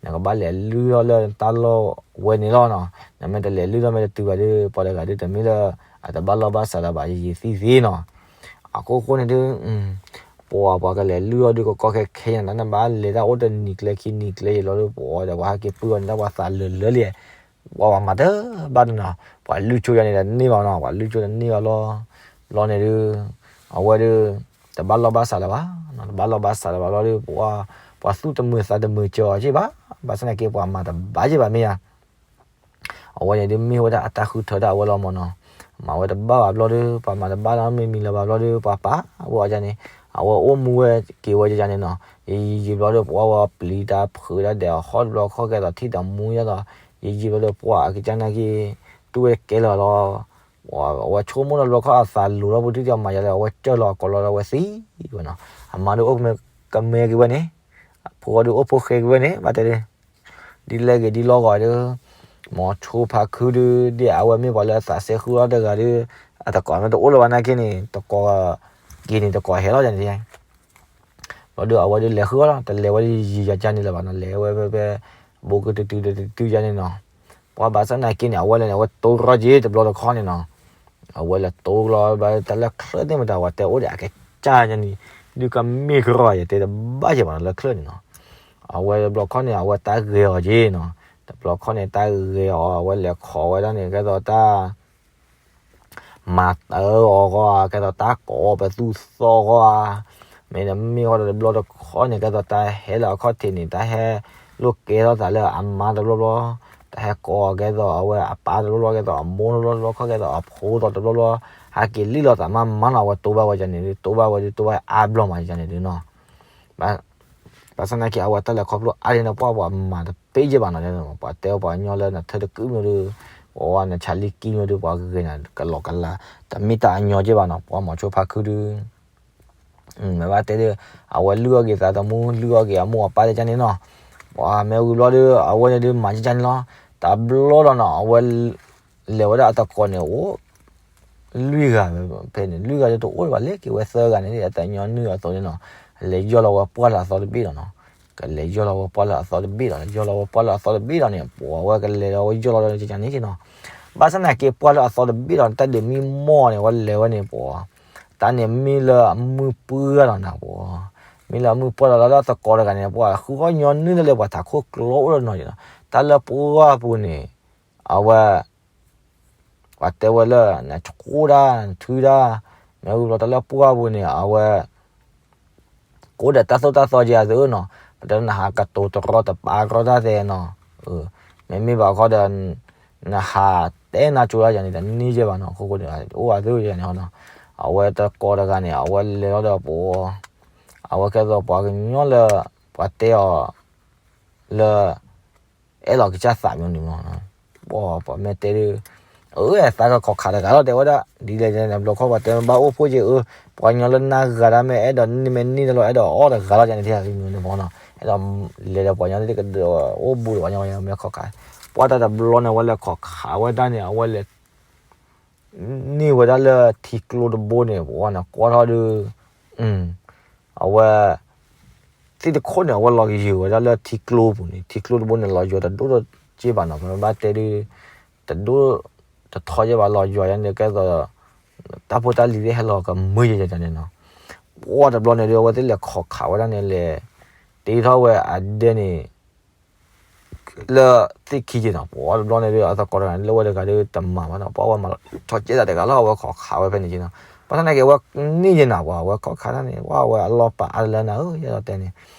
နကဘၣ်လဲၤလုၢ်ထီၣ်လၢတၢ်လီၢ်ဝဲန့ၣ်လီၤနီၤ, နမ့ၢ်တလဲၤလုၢ်ထီၣ်မ့ၢ်တတုၤဘၣ်ဒီး ပှၤတဂၤဒုးတမ့ၢ်လၢ အတဘၣ်လိာ်ဘၣ်စးလၢၤဘၣ် ယယံာ်သံသ့နီၤ အခိၣ်ဃိန့ၣ်ဒုး ပှၤပှၤကလဲၤလုၢ်အီၤဒုးကကီခဲခဲညါ တၢ်နဘၣ်လဲၤတၢ်အိၣ်တနံၤကျဲခံနံၤကျဲယလီၤဒုး ပှၤဒီးပှၤဟဲက့ၤပုၢ်အီၤန့ၣ် တၢ်ပှၤသးလၢာ်လၢာ်လံ, ပှၤပှၤမၤတဘၣ်တနီၤ ပှၤလုၢ်ဆိယၤန့ၣ်ဒီးန့ၢ်ဘၣ်နီၤ ပှၤလုၢ်ဆိတန့ၢ်ဘၣ်လီၤ, ဘျီန့ၣ်ဒုး အဝဲဒုး တဘၣ်လိာ်ဘၣ်စးလၢၤဘၣ်, တဘၣ်လိာ်ဘၣ်စးလၢၤဘၣ်လီၤဒုး ပှၤ ပှၤသူၣ်တမုာ်သးတမုာ်စၢၤအီၤက့ဘၣ်, ဘၣ်ဆၣ်သနာ်က့ပှၤမၤတဘၣ်က့ဘၣ်မ့ၢ်ဧါ အဝဲန့ၣ်ဒုးမ့ၢ်ဝဲဒၣ်အတၢ်ဃုထၢဒၣ်အဝဲလီၤမၢ်နီၤ, မၤဝဲတဘၣ်ဘၣ်ဘျီဒုး ပှၤမၤတဘၣ်လၢမ့ၢ်မံၤလၢၤဘၣ်ဘျီဒုး ပှၤပာ်ဝဲအီၤန့ၣ်, အဝဲအိၣ်မူဝဲက့ၤဝဲယန့ၣ်နီၤ, ယယံာ်ဘျီဒုး ပှၤဝဲပျံၤတၢ်ဖုးတၢ်ဒီးအဟီၣ်တဘျီခီၣ်ကဲသိးထံၣ်ဒီးမူယဲသိး, ယယံာ်ဘျီဒုးပှၤအကစၢ်နာ်က့ တူၢ်ဝဲကဲလၢာ်လီၤ, အဝဲဆိကမိၣ်တဘျီခီၣ်အသးလိၤလီၤပူၤထံၣ်ကမၤယၤလၢအဝဲကၢၢ်လီၤအကိးလီၤဒီးအဝဲသံဝဲနီၤ, အမါဒုးအိၣ်ကမဲကမဲက့ၤဝဲန့ၣ်, ဖိဂီၢ်ဒုးအိၣ်ဖိဃဲက့ၤဝဲန့ၣ် ဘၣ်တဲဒ်လဲၣ်ဂ့ၤဒ်လီၢ်ဂီၤဒုး, မီၤဆိဖါခုဒုး ဒ်အဝဲမ့ၢ်ပှၤလၢအသးစဲဃုအီၣ်တဂၤဒုး, အတကိးမ့ၢ်တအိၣ်လၢၤဘၣ်နာ်က့န့ၣ် တကိးက့ၤန့ၣ် တကိးဟဲလီၤယၤန့ၣ်, ဘျီဒုးအဝဲဒုးလဲၤဃုအီၣ်လီၤ တလဲၤဝဲဒ်ယံာ်ယၤကန့ၣ်လၢၤဘၣ်နီၤ လဲၤဝဲဖဲဖဲ ဘူးကတုတုတတုယၤန့ၣ်နီၤ, ပှၤဘၣ်ဆၣ်နာ်က့န့ၣ် အဝဲလဲၤန့ၣ် အဝဲတိၢ်ရီက့ၤတဘျီတခီန့ၣ်နီၤ အဝဲလဲၤတိၢ်လီၤဘၣ်တၢ်လၢချၢၣ်သ့ၣ်မတၤ ပှၤတဲအိၣ်ဒီးအကစၢ်ယၤန့ၣ် ဒုးကမ့ၢ်ကရီယတဲတဘၣ်ယဲၢ်ဘၣ်နီၤလၢချၢၣ်န့ၣ်နီၤ, အဝဲတဘျီခီန့ၣ် အဝဲတၢ်ဂဲၤအီၤက့ၤနီၤ, တဘျီခီန့ၣ် တၢ်ဂဲၤအီၤ အဝဲလဲၤခိးဝဲဒၣ်န့ၣ် ကဲသိးတၢ် မၤတၢ်အီၤဂီၢ် ကဲသိးတၢ်ကိးပသူသီဂီၢ်ဧါ, မ့တမ့ၢ်ဂီၢ်ဒီးတဘျီတခီန့ၣ် ကဲသိးတၢ်ဟဲလၢအခီၣ်ထံးန့ၣ် တၢ်ဟဲလိာ်ကဲထီၣ်သးလၢအမါတဘျီဘျီ, တၢ်ဟဲကိးအီၤကဲသိးအဝဲအပၢ်တဘျီဘျီ ကဲသိးအမိၢ်တဘျီဘျီ ခီကဲသိးအဖိသိးတဘျီဘျီ, ဟဲက့ၤလံၣ်လိာ်သးမးမးနီၤ အဝဲတိၢ်ဘၣ်ဝဲယန့ၣ် တိၢ်ဘၣ်ဝဲဒုး တိၢ်ဘၣ်အါဘျီမးယန့ၣ်ဒုးနီၤ ဘၣ်ဆၣ်နာ်က့ အဝဲတၢ်လဲၤခီဖျိအါဒ်န့ၣ် ပှၤပှၤမၤတပ့ၢ်ယဲၢ်ဘၣ်နီၤ, ပှၤတဲပှၤကညီလၢနထၢတကုၢ်မ့ၢ်ဒုး, ပှၤဝဲနဆါလံကံမ့ၢ်ဒုး ပှၤဂ့ၤနၤကလီကလး, တမ့ၢ်တၢ်အညီကဲဘၣ်နီၤ, ပှၤမီၤဆိဖါခုဒုး, မ့ၢ်ဘၣ်တဲဒုး, အဝဲလုၢ်အီၣ်က့ၤသးသမူ လုၢ်အီၣ်က့ၤအမိၢ်အပၢ်တကန့ၣ်နီၤ, ပှၤမ့ၢ်ဝံၤဘျီဒုး အဝဲန့ၣ်ဒုးမၤကန့ၣ်နီၤ, တဘျီလီၤနီၤ အဝဲ လဲၤဝဲဒၣ်အတကိးန့ၣ်အိၣ် လွံၢ်ဂၤဖဲန့ၣ် လွံၢ်ဂၤဒုးတအိၣ်ဘၣ် လဲၤက့ၤဝဲသၢဂၤန့ၣ် အတညီနုၢ်အသိးန့ၣ်နီၤ, လဲၤယီၢ်လီၤဝဲပှၢ်လၢအသီတဘ့ၣ်လီၤနီၤ, ကလဲၤယီၢ်လီၤဝဲပှၢ်လၢအသီတဘ့ၣ်လီၤ, ယီၢ်လီၤဝဲပှၢ်လၢအသီတဘ့ၣ်လီၤန့ၣ် ပှၤဝဲကလဲၤလီၤဝဲယီၢ်လီၤဒီးန့ၣ်နီၤ, ဘၣ်ဆၣ်နာ်က့ပှၢ်လၢအသီတဘ့ၣ်လီၤ တၢ်ဒုးမံမီၢ်န့ၣ် ဝဲလဲၤဝဲန့ၣ်ပှၤ, တၢ်န့ၣ်မ့ၢ်လၢအမုၢ်ပှၢ်လီၤနၤပှၤ, မ့ၢ်လၢအမုၢ်ပှၢ်လီၤလၢတကိးတဂၤန့ၣ် ပှၤဃုဃီညီနုၢ်လၢပှၤထးခိၣ်ကျိအိၣ်ဒီးနီၤနီၤ, တၢ်လၢပှၢ်ပူၤန့ၣ် အဝဲ ပှၤတဲဝဲလၢ နဆိၣ်တၢ် နထုတၢ်, မ့ၢ်ဝံၤဘျီတၢ်လၢပှၢ်ပူၤန့ၣ် အဝဲ ကိးဒီးတၢ်သိၣ်တၢ်သီက့ၤအသုနီၤ, ပတဲနဟးကတိၤတရီတပါရီတၢ်သဲနီၤ, မ့မ့ၢ်ဘၣ်ခီဒီး နဟးတဲနၤကၠိတၢ်ယၤန့ၣ် တန့ၢ်ကဲဘၣ်နီၤ, အခိၣ်ဃိန့ၣ် အိၣ်အသုယၤန့ၣ်နီၤ, အဝဲတကိးတဂၤန့ၣ် အဝဲလဲၤလီၤဒီးပှၤ အဝဲကဲသိးပှၤကညီလၢ ပှၤတဲအီၤ လၢ အဲၣ်လီၤကစၢ်သးမီန့ၣ်မီၢ်, ပှၤမ့ၢ်တဲဒုး အၢ သးကခီၣ်ခးတဂၤလီၤ တဲဝဲဒၣ် ဒ်လဲၣ်န့ၣ် ဘျီခီပှၤတဲမ့ၢ်ဘၣ်အိၣ်ဖှိၣ်က့ၤအၢ, ပှၤကညီလၢနၤဂၤဒၣ်မ့ၢ်အဲၣ်ဒိးန့ၢ်မ့ၢ်န့ၢ်တလီၤ အဲၣ်ဒိးအီၣ်တဂၤလီၤန့ၣ် တဲမီန့ၣ်မီၢ်နီၤ, အဲၣ်ဒိးလဲၤဒီးပှၤကညီသ့ၣ်ကဒီးအိၣ်ဘူးဒီးပှၤကညီမ့ၢ်ခီၣ်ခး, ပှၤတၢ်တဘျီန့ၣ် အဝဲလဲၤခီၣ်ခးဝဲဒၣ်န့ၣ် အဝဲလဲၤ န့ၢ်ဝဲဒၣ်လၢထံကျိတဘိန့ၣ် ပှၤန့ၣ်ကွၢ်ထီၣ်ဒုး အဝဲ သ့ၣ်တခိၣ်န့ၣ် အဝဲလီၤယိၤဝဲဒၣ်လၢထံကျိပူၤန့ၣ် ထံကျိတဘိန့ၣ် လီၤယိၤတဒိၣ်တက့ၢ်ဘၣ်နီၤ, ပမ့ၢ်ဘၣ်တဲဒုး တဒိၣ်တထီက့ၢ်ဘၣ် လီၤယိၤယါန့ၣ် ကဲသိး တၢ်ဖိတၢ်လံၤသ့ၣ်ဟဲလီၤကမုာ်ယဲန့ၣ်နီၤ, ပှၤတဘျီန့ၣ်ဒုး အဝဲသ့ၣ်လဲၤခီၣ်ခးဝဲဒၣ်န့ၣ်လဲၤ တ့ထီၣ်ဝဲအဒဲန့ၣ် လၢသ့ၣ်ခံက့နီၤ, ပှၤတဘျီန့ၣ်ဒုး အသကိးတဂၤန့ၣ် လၢဝဲတဂၤဒုးတမၤဘၣ်နီၤ, ပှၤဝဲမၤလီၤဆီကဲသးတဂၤလီၤ အဝဲခီၣ်ခးဝဲဖဲန့ၣ်က့နီၤ, ဘၣ်ဆၣ်သနာ်က့ အဝဲန့ၢ်ယဲနၤ ပှၤဝဲခီၣ်ခးတၢ်န့ၣ် ပှၤဝဲအလီၤပာ်အါတလၢနၤဧၢ ယဲဒီးတဲန့ၣ်,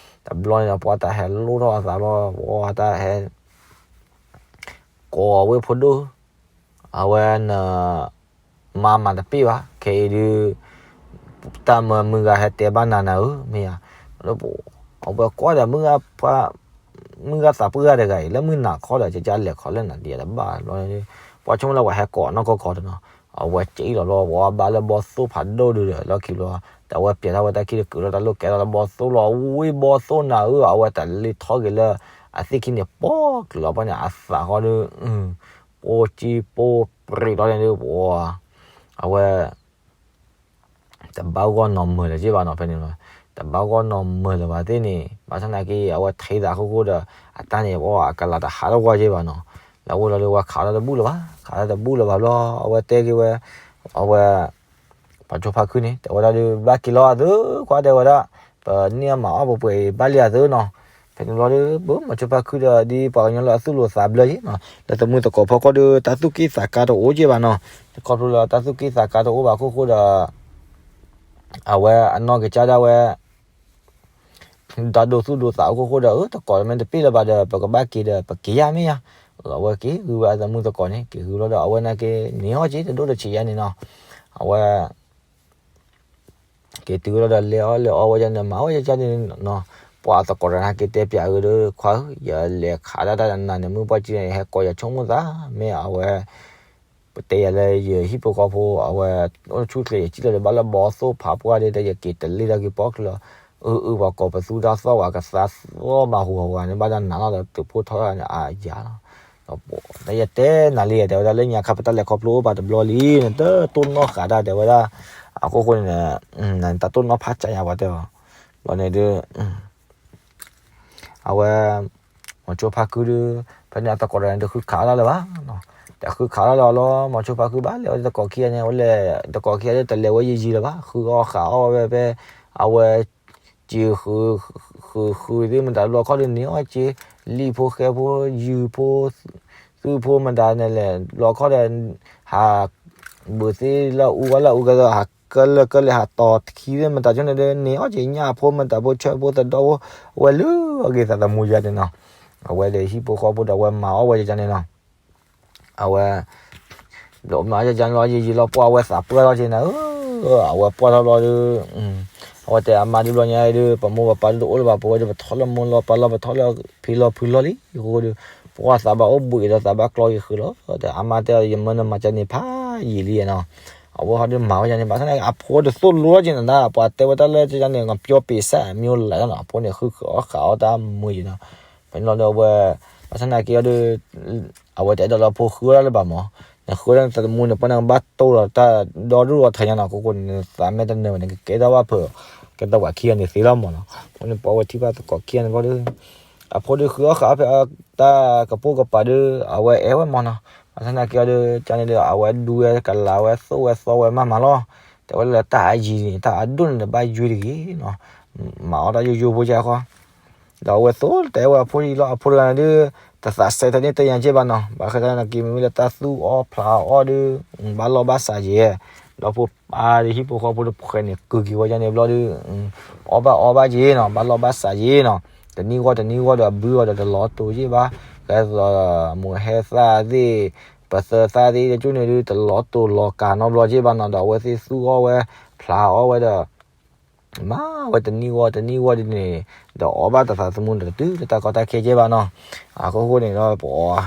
တဘျီန့ၣ်ဒီး ပှၤတၢ်ဟဲလိၣ်ထီၣ်အသးလီၤ ပှၤတၢ်ဟဲ ကိးဝဲဖိဒိၣ်, အဝဲန မၤမၤတပ့ၢ်ဘၣ် ခဲအံၤဒုး တၢ်မၢမုၢ်ဂၤဟဲတဲဘၣ်နၤနၤဧၢ မ့ၢ်ဧါ, အဝဲကွၢ်ဒီး မုၢ်ဂၤသးပှၢ်ဂၤတဂၤအံၤ လၢမုၢ်နၤခီဒီး ကကလဲၤခီလၢနၤဒံးတဘၣ်ဘျီန့ၣ်, ပှၤဆိကမိၣ်လၢပှၤဟဲကိးနီၢ်ကီၢ်ကီၢ်တနီၤ, အဝဲက့လီၤလီၤ ပှၤဘၣ်လၢဘီၣ်သိၣ်ဖးဒိၣ်ဒုးဒီး လီၢ်ခံဘျီ, ဒီးအဝဲပျဲထီၣ်ဝဲတၢ်ခံဒီး ကုးလီၤတၢ်လိၣ်ကဲထီၣ်လၢဘီၣ်သိၣ်လီၤ ဝံၣ်ဘီၣ်သိၣ်နၤဧၢ အဝဲတၢ်လ့ထီၣ်က့ၤလၢ အသ့ၣ်ခံန့ၣ် ပီၣ်ကျၢၤလီၤပှၤန့ၣ် အသးဃီဒီး ပိၢ်ကံပိၢ်ပြံးလီၤန့ၣ်ဒုး ပှၤ အဝဲ တဘၣ်ဂီၢ်နီၢ်မၢၤလၢၤက့ဘၣ်နီၤ ဖဲန့ၣ်လီၤ, တဘၣ်ဂီၢ်နီၢ်မၢၤလၢၤဘၣ်သ့ၣ်န့ၣ် ဘၣ်ဆၣ်သနာ်က့ အဝဲထံသးအခိၣ်ဃိဒီး အတၢ်န့ၣ် ပှၤအကလၤတဟးတဝီက့ဘၣ်နီၤ, လၢအအိၣ်လီၤဒီး ပှၤခးလီၤတဘူၣ်လၢၤဘၣ် ခးလီၤတဘူၣ်လၢၤဘၣ်ဘျီ အဝဲတဲက့ၤဝဲ အဝဲ ပှၤကၠိဖါခုန့ၣ် တဲဝဲဒၣ်ဒီး ဘၣ်က့ၤလီၤအသုခွါ တဲဝဲဒၣ်, ပန့ၢ်အမၤအီၣ်ပှဲၤပှဲၤအံၤဘၣ်လံအသုနီၤ, ဖဲန့ၣ်ဘျီဒီး ပမၤကၠိဖါခုဒီး ဒ်ပှၤကညီလၢအသူၣ်လိာ်သးဘျၢယ့ၣ်နီၤ လၢသမူသကိးဖီခိၣ်ဒီး တၢ်သူၣ်က့ၣ်သးကါတအိၣ်က့ဘၣ်နီၤ, ခီဖျိလၢတၢ်သူၣ်က့ၣ်သးကါတအိၣ်ဘၣ်အခိၣ်ဃိဒီး အဝဲအနီၢ်ကစၢ်ဒၣ်ဝဲ ဒီးဒိသူၣ်ဒိသးအခိၣ်ဃိဒီး အတကိးမ့ၢ်တပ့ၢ်လၢၤဘၣ်ဒီး ပကဘၣ်က့ၤဒီး ပက့ၤယါမ့ၢ်ယါ, အဝဲက့ၤဂုာ်ဝဲအသမူသကိးန့ၣ် က့ၤဂုာ်ဘျီဒီး အဝဲနာ်က့န့ၢ်အီၣ်က့ၤတဒိၣ်တဆံးယါန့ၣ်နီၤ, အဝဲ က့ၤတုၤဝဲလီၤဒီး လဲၤအီၣ်လဲၤအီဝဲဒၣ်န့ၣ် မၤဝဲဒၣ်န့ၣ်နီၤ, ပှၤအသကိးတဂၤန့ၣ် က့ၤတဲပၠးအီၤဒီး ခွါဧၢ, ယလဲၤခးဒၣ်တၢ်နၤန့ၣ် မုၢ်ပှၢ်ကံန့ၣ် ယဟဲကိးယဆိကမိၣ်သး မ့ၢ်အဝဲ ပတဲယၤလၢယဟံၣ်ဖိဃီဖိ အဝဲ အိၣ်ဆူၣ်ချ့ ယစံၣ်လီၤဒီး ဘၣ်လၢဘီသိၣ်ဖးပှၢ်ဒီး ယက့ၤတလ့ၢ်ထီၣ်က့ၤပီၣ်ချၢလီၤ, အုအု ပှၤကိးပသူတၢ်သီၣ်ဝဲ ကသါသီၣ်မၤဟူးဂၤန့ၣ် ဘၣ်တၢ်နးလီၤဒီး သုးဖိထီၣ်ဂၤန့ၣ် အယၤလီၤ ဒီးယတဲနၤလံ တဲဝဲဒၣ်လၢညါခါ ပတၢ်လဲၤခီဖျိအိၣ်ပာ်တဘျီလံန့ၣ် တတိၢ်နီၣ်ဃာ်တၢ် တဲဝဲဒၣ်, အခိၣ်ဃိန့ၣ် တၢ်တိၢ်နီၣ်ဖးကၢ်ညါပှၤတဲအီၤ, ဘျီန့ၣ်ဒုး အဝဲ မီၤကၠိဖါခုဒီး ဖဲန့ၣ်အသကိးတဂၤန့ၣ် တဃုခးလၢၤလၢၤဘၣ်, တဃုခးလၢၤလီၤလီၤ မီၤကၠိဖါခုဘၣ်လဲၤဝဲသကိးခံဂၤန့ၣ် ဝဲလဲၤ သကိးခံဂၤဒီး တလဲၤဝဲယံာ်ယံာ်လၢၤဘၣ် ဃုအီၣ်ဃုအီၣ်ဝဲဖဲ အဝဲ စံာ်ဃုာ်ဃုာ်ဃုာ်သ့ၣ်မတၤ လီၤခီဒီးန့ၢ်အီၣ်က့ၤ လံၣ်ဖိဃဲဖိ ယုၢ်ဖိ သုးဖိမတၤန့ၣ်လဲၣ် လီၤခီဒီး ဟး ဘုးသ့ၣ်လၢအူဝဲလၢအူကဲသိး ဟးကလၢာ်ကလၢာ် ဟးတီၤခံသ့ၣ်မတၤကၠိန့ၣ်ဒီး န့ၢ်အီၣ်က့ၤညၣ်ဖိမတၤဖိ ဆၢဖိသဒီဖိ ဝဲလုၢ်အီၣ်က့ၤသးသမူယါန့ၣ်နီၤ, အဝဲဒီးဟံၣ်ဖိဃီဖိဒီး အဝဲမၤအီၣ်ဝဲကန့ၣ်နီၤ အဝဲ ဘျီမၤယကန့ၣ်လီၤ ယံာ်ယံာ်လီၤ ပှၢ်ဝဲသးပှၢ်ထီၣ်က့ၤနၤဧၢ, အဝဲပှၢ်ထီၣ်ဘျီဒီး အဝဲတဲအမါဒုး ဘျီညါအံၤဒီး ပမိၢ်ပပၢ်ဒုးတအိၣ်လၢၤဘၣ် ပဝဲဒုးပထီၣ်လၢမိၢ်လီၤပၢ်လီၤ ပထီၣ်လၢဖံလီၤဖုလီၤလံ အဃိဒီး ပှၢ်သးဘၣ်အိၣ်ဘှံးဒီးသးဘၣ်ကျီက့ၤဃုာ်လီၤ, ဒီးအမါတဲအီၤ ယမၢနမၤကန့ၣ်ဖးယံာ်လံနီၤ, အဝဲဟီဒုးမၤဝဲကန့ၣ် ဘၣ်ဆၣ်သနာ်က့ အဖိတသိၣ်လိထီၣ်က့ၤနၤ ပှၤတဲဝဲတၢ်လၢကန့ၣ် ငပျီပ့ၤစၢ်မ့ၢ်အိၣ်လၢနီၤ အဖိန့ၣ် ဃုဃုအီၣ်ဃုအီၣ်တၢ်မုာ်ယံာ်နီၤ, ဖဲန့ၣ်လီၤဒီးအဝဲ ဘၣ်ဆၣ်သနာ်က့အီၤဒီး အဝဲတအဲၣ်ဒိးလၢအဖိဃုအီၣ်တၢ်လၢၤဘၣ်မး, နဃုအီၣ်တၢ်သမူန့ၣ် ပှၤန့ၣ်ဘၣ်တိၢ်လီၤတၢ်ဒီဒူၣ်ဒီထၢညါနီၤ, အခိၣ်ဃိန့ၣ် နသးမ့ၢ်တနၢၤဘၣ်န့ၣ် ကကဲထီၣ်ဘၣ်ဖုး ကဲထီၣ်ပှၤခံဂၤန့ၣ်သ့လီၤမးနီၤ, အဃိန့ၣ်ပှၤဝဲထံၣ်ဘၣ်သကိးခံဂၤန့ၣ်ဘျီဒီး အဖိဒီးဃုအီၣ်ဃုအီၣ်ဖဲတၢ်ကပိာ်ကပၤဒီး အဝဲအဲၣ်ဝဲမးနီၤ, ဘၣ်ဆၣ်သနာ်က့အီၤဒီး ကန့ၣ်ဒီး အဝဲဒူဝဲကလၤဝဲသိၣ်ဝဲသီဝဲမးမးလီၤ, တဲဝဲလၢတၢ်အယံၤန့ၣ် တၢ်အဒိၣ်န့ၣ်ဒီးဘၣ်ယွၤတဂ့ၤနီၤ, မၤအီၣ်တၢ်ယိယိဖိကဲဃီ ဒီးအဝဲသိၣ်တဲဝဲအဖိအံၤလီၤ အဖိတဂၤန့ၣ်ဒုး တသးစဲထဲန့ၣ်တယၤက့ဘၣ်နီၤ, ဘၣ်ဃးတၢ်နာ်က့ မ့မ့ၢ်လၢတၢ်သူၣ်အီၣ်ဖျးအီၣ်ဒီး ဘၣ်လီၢ်ဘၣ်စးက့, ဒီးဖိပၢ်ဒီးဟံၣ်ဖိဃီဖိတဖှဲးန့ၣ် ကုၢ်က့ၤဝဲဒၣ်န့ၣ်ဘျီဒီး အီၣ်ဘၣ်အီဘၣ်က့နီၤ, ဘၣ်လီၢ်ဘၣ်စးက့နီၤ, တနံၣ်ဂီၢ်တနံၣ်ဂီၢ်ဒီးအဘုအီၤဒီးတလီၤတိာ်က့ဘၣ်, ကဲသိးမိၢ်ဟဲသၣ်သ့ၣ် ပသၢသၣ်သ့ၣ်တကၠိန့ၣ်ဒုး တလီၤတိာ်လီၤကၤနီတဘျီက့ဘၣ်နီၤ, ဒီးအဝဲသ့ၣ်သူအီၣ်ဝဲ ဖျးအီၣ်ဝဲဒီး မၤဝဲတနံၣ်ဂီၢ်တနံၣ်ဂီၢ်ဒ်န့ၣ် ဒီးအီၣ်ဘၣ်တသးသမူဒီး တတုၤလၢတၢ်ကီတၢ်ခဲက့ဘၣ်နီၤ. အခိၣ်ဃိန့ၣ်ဒီး ပအီၣ်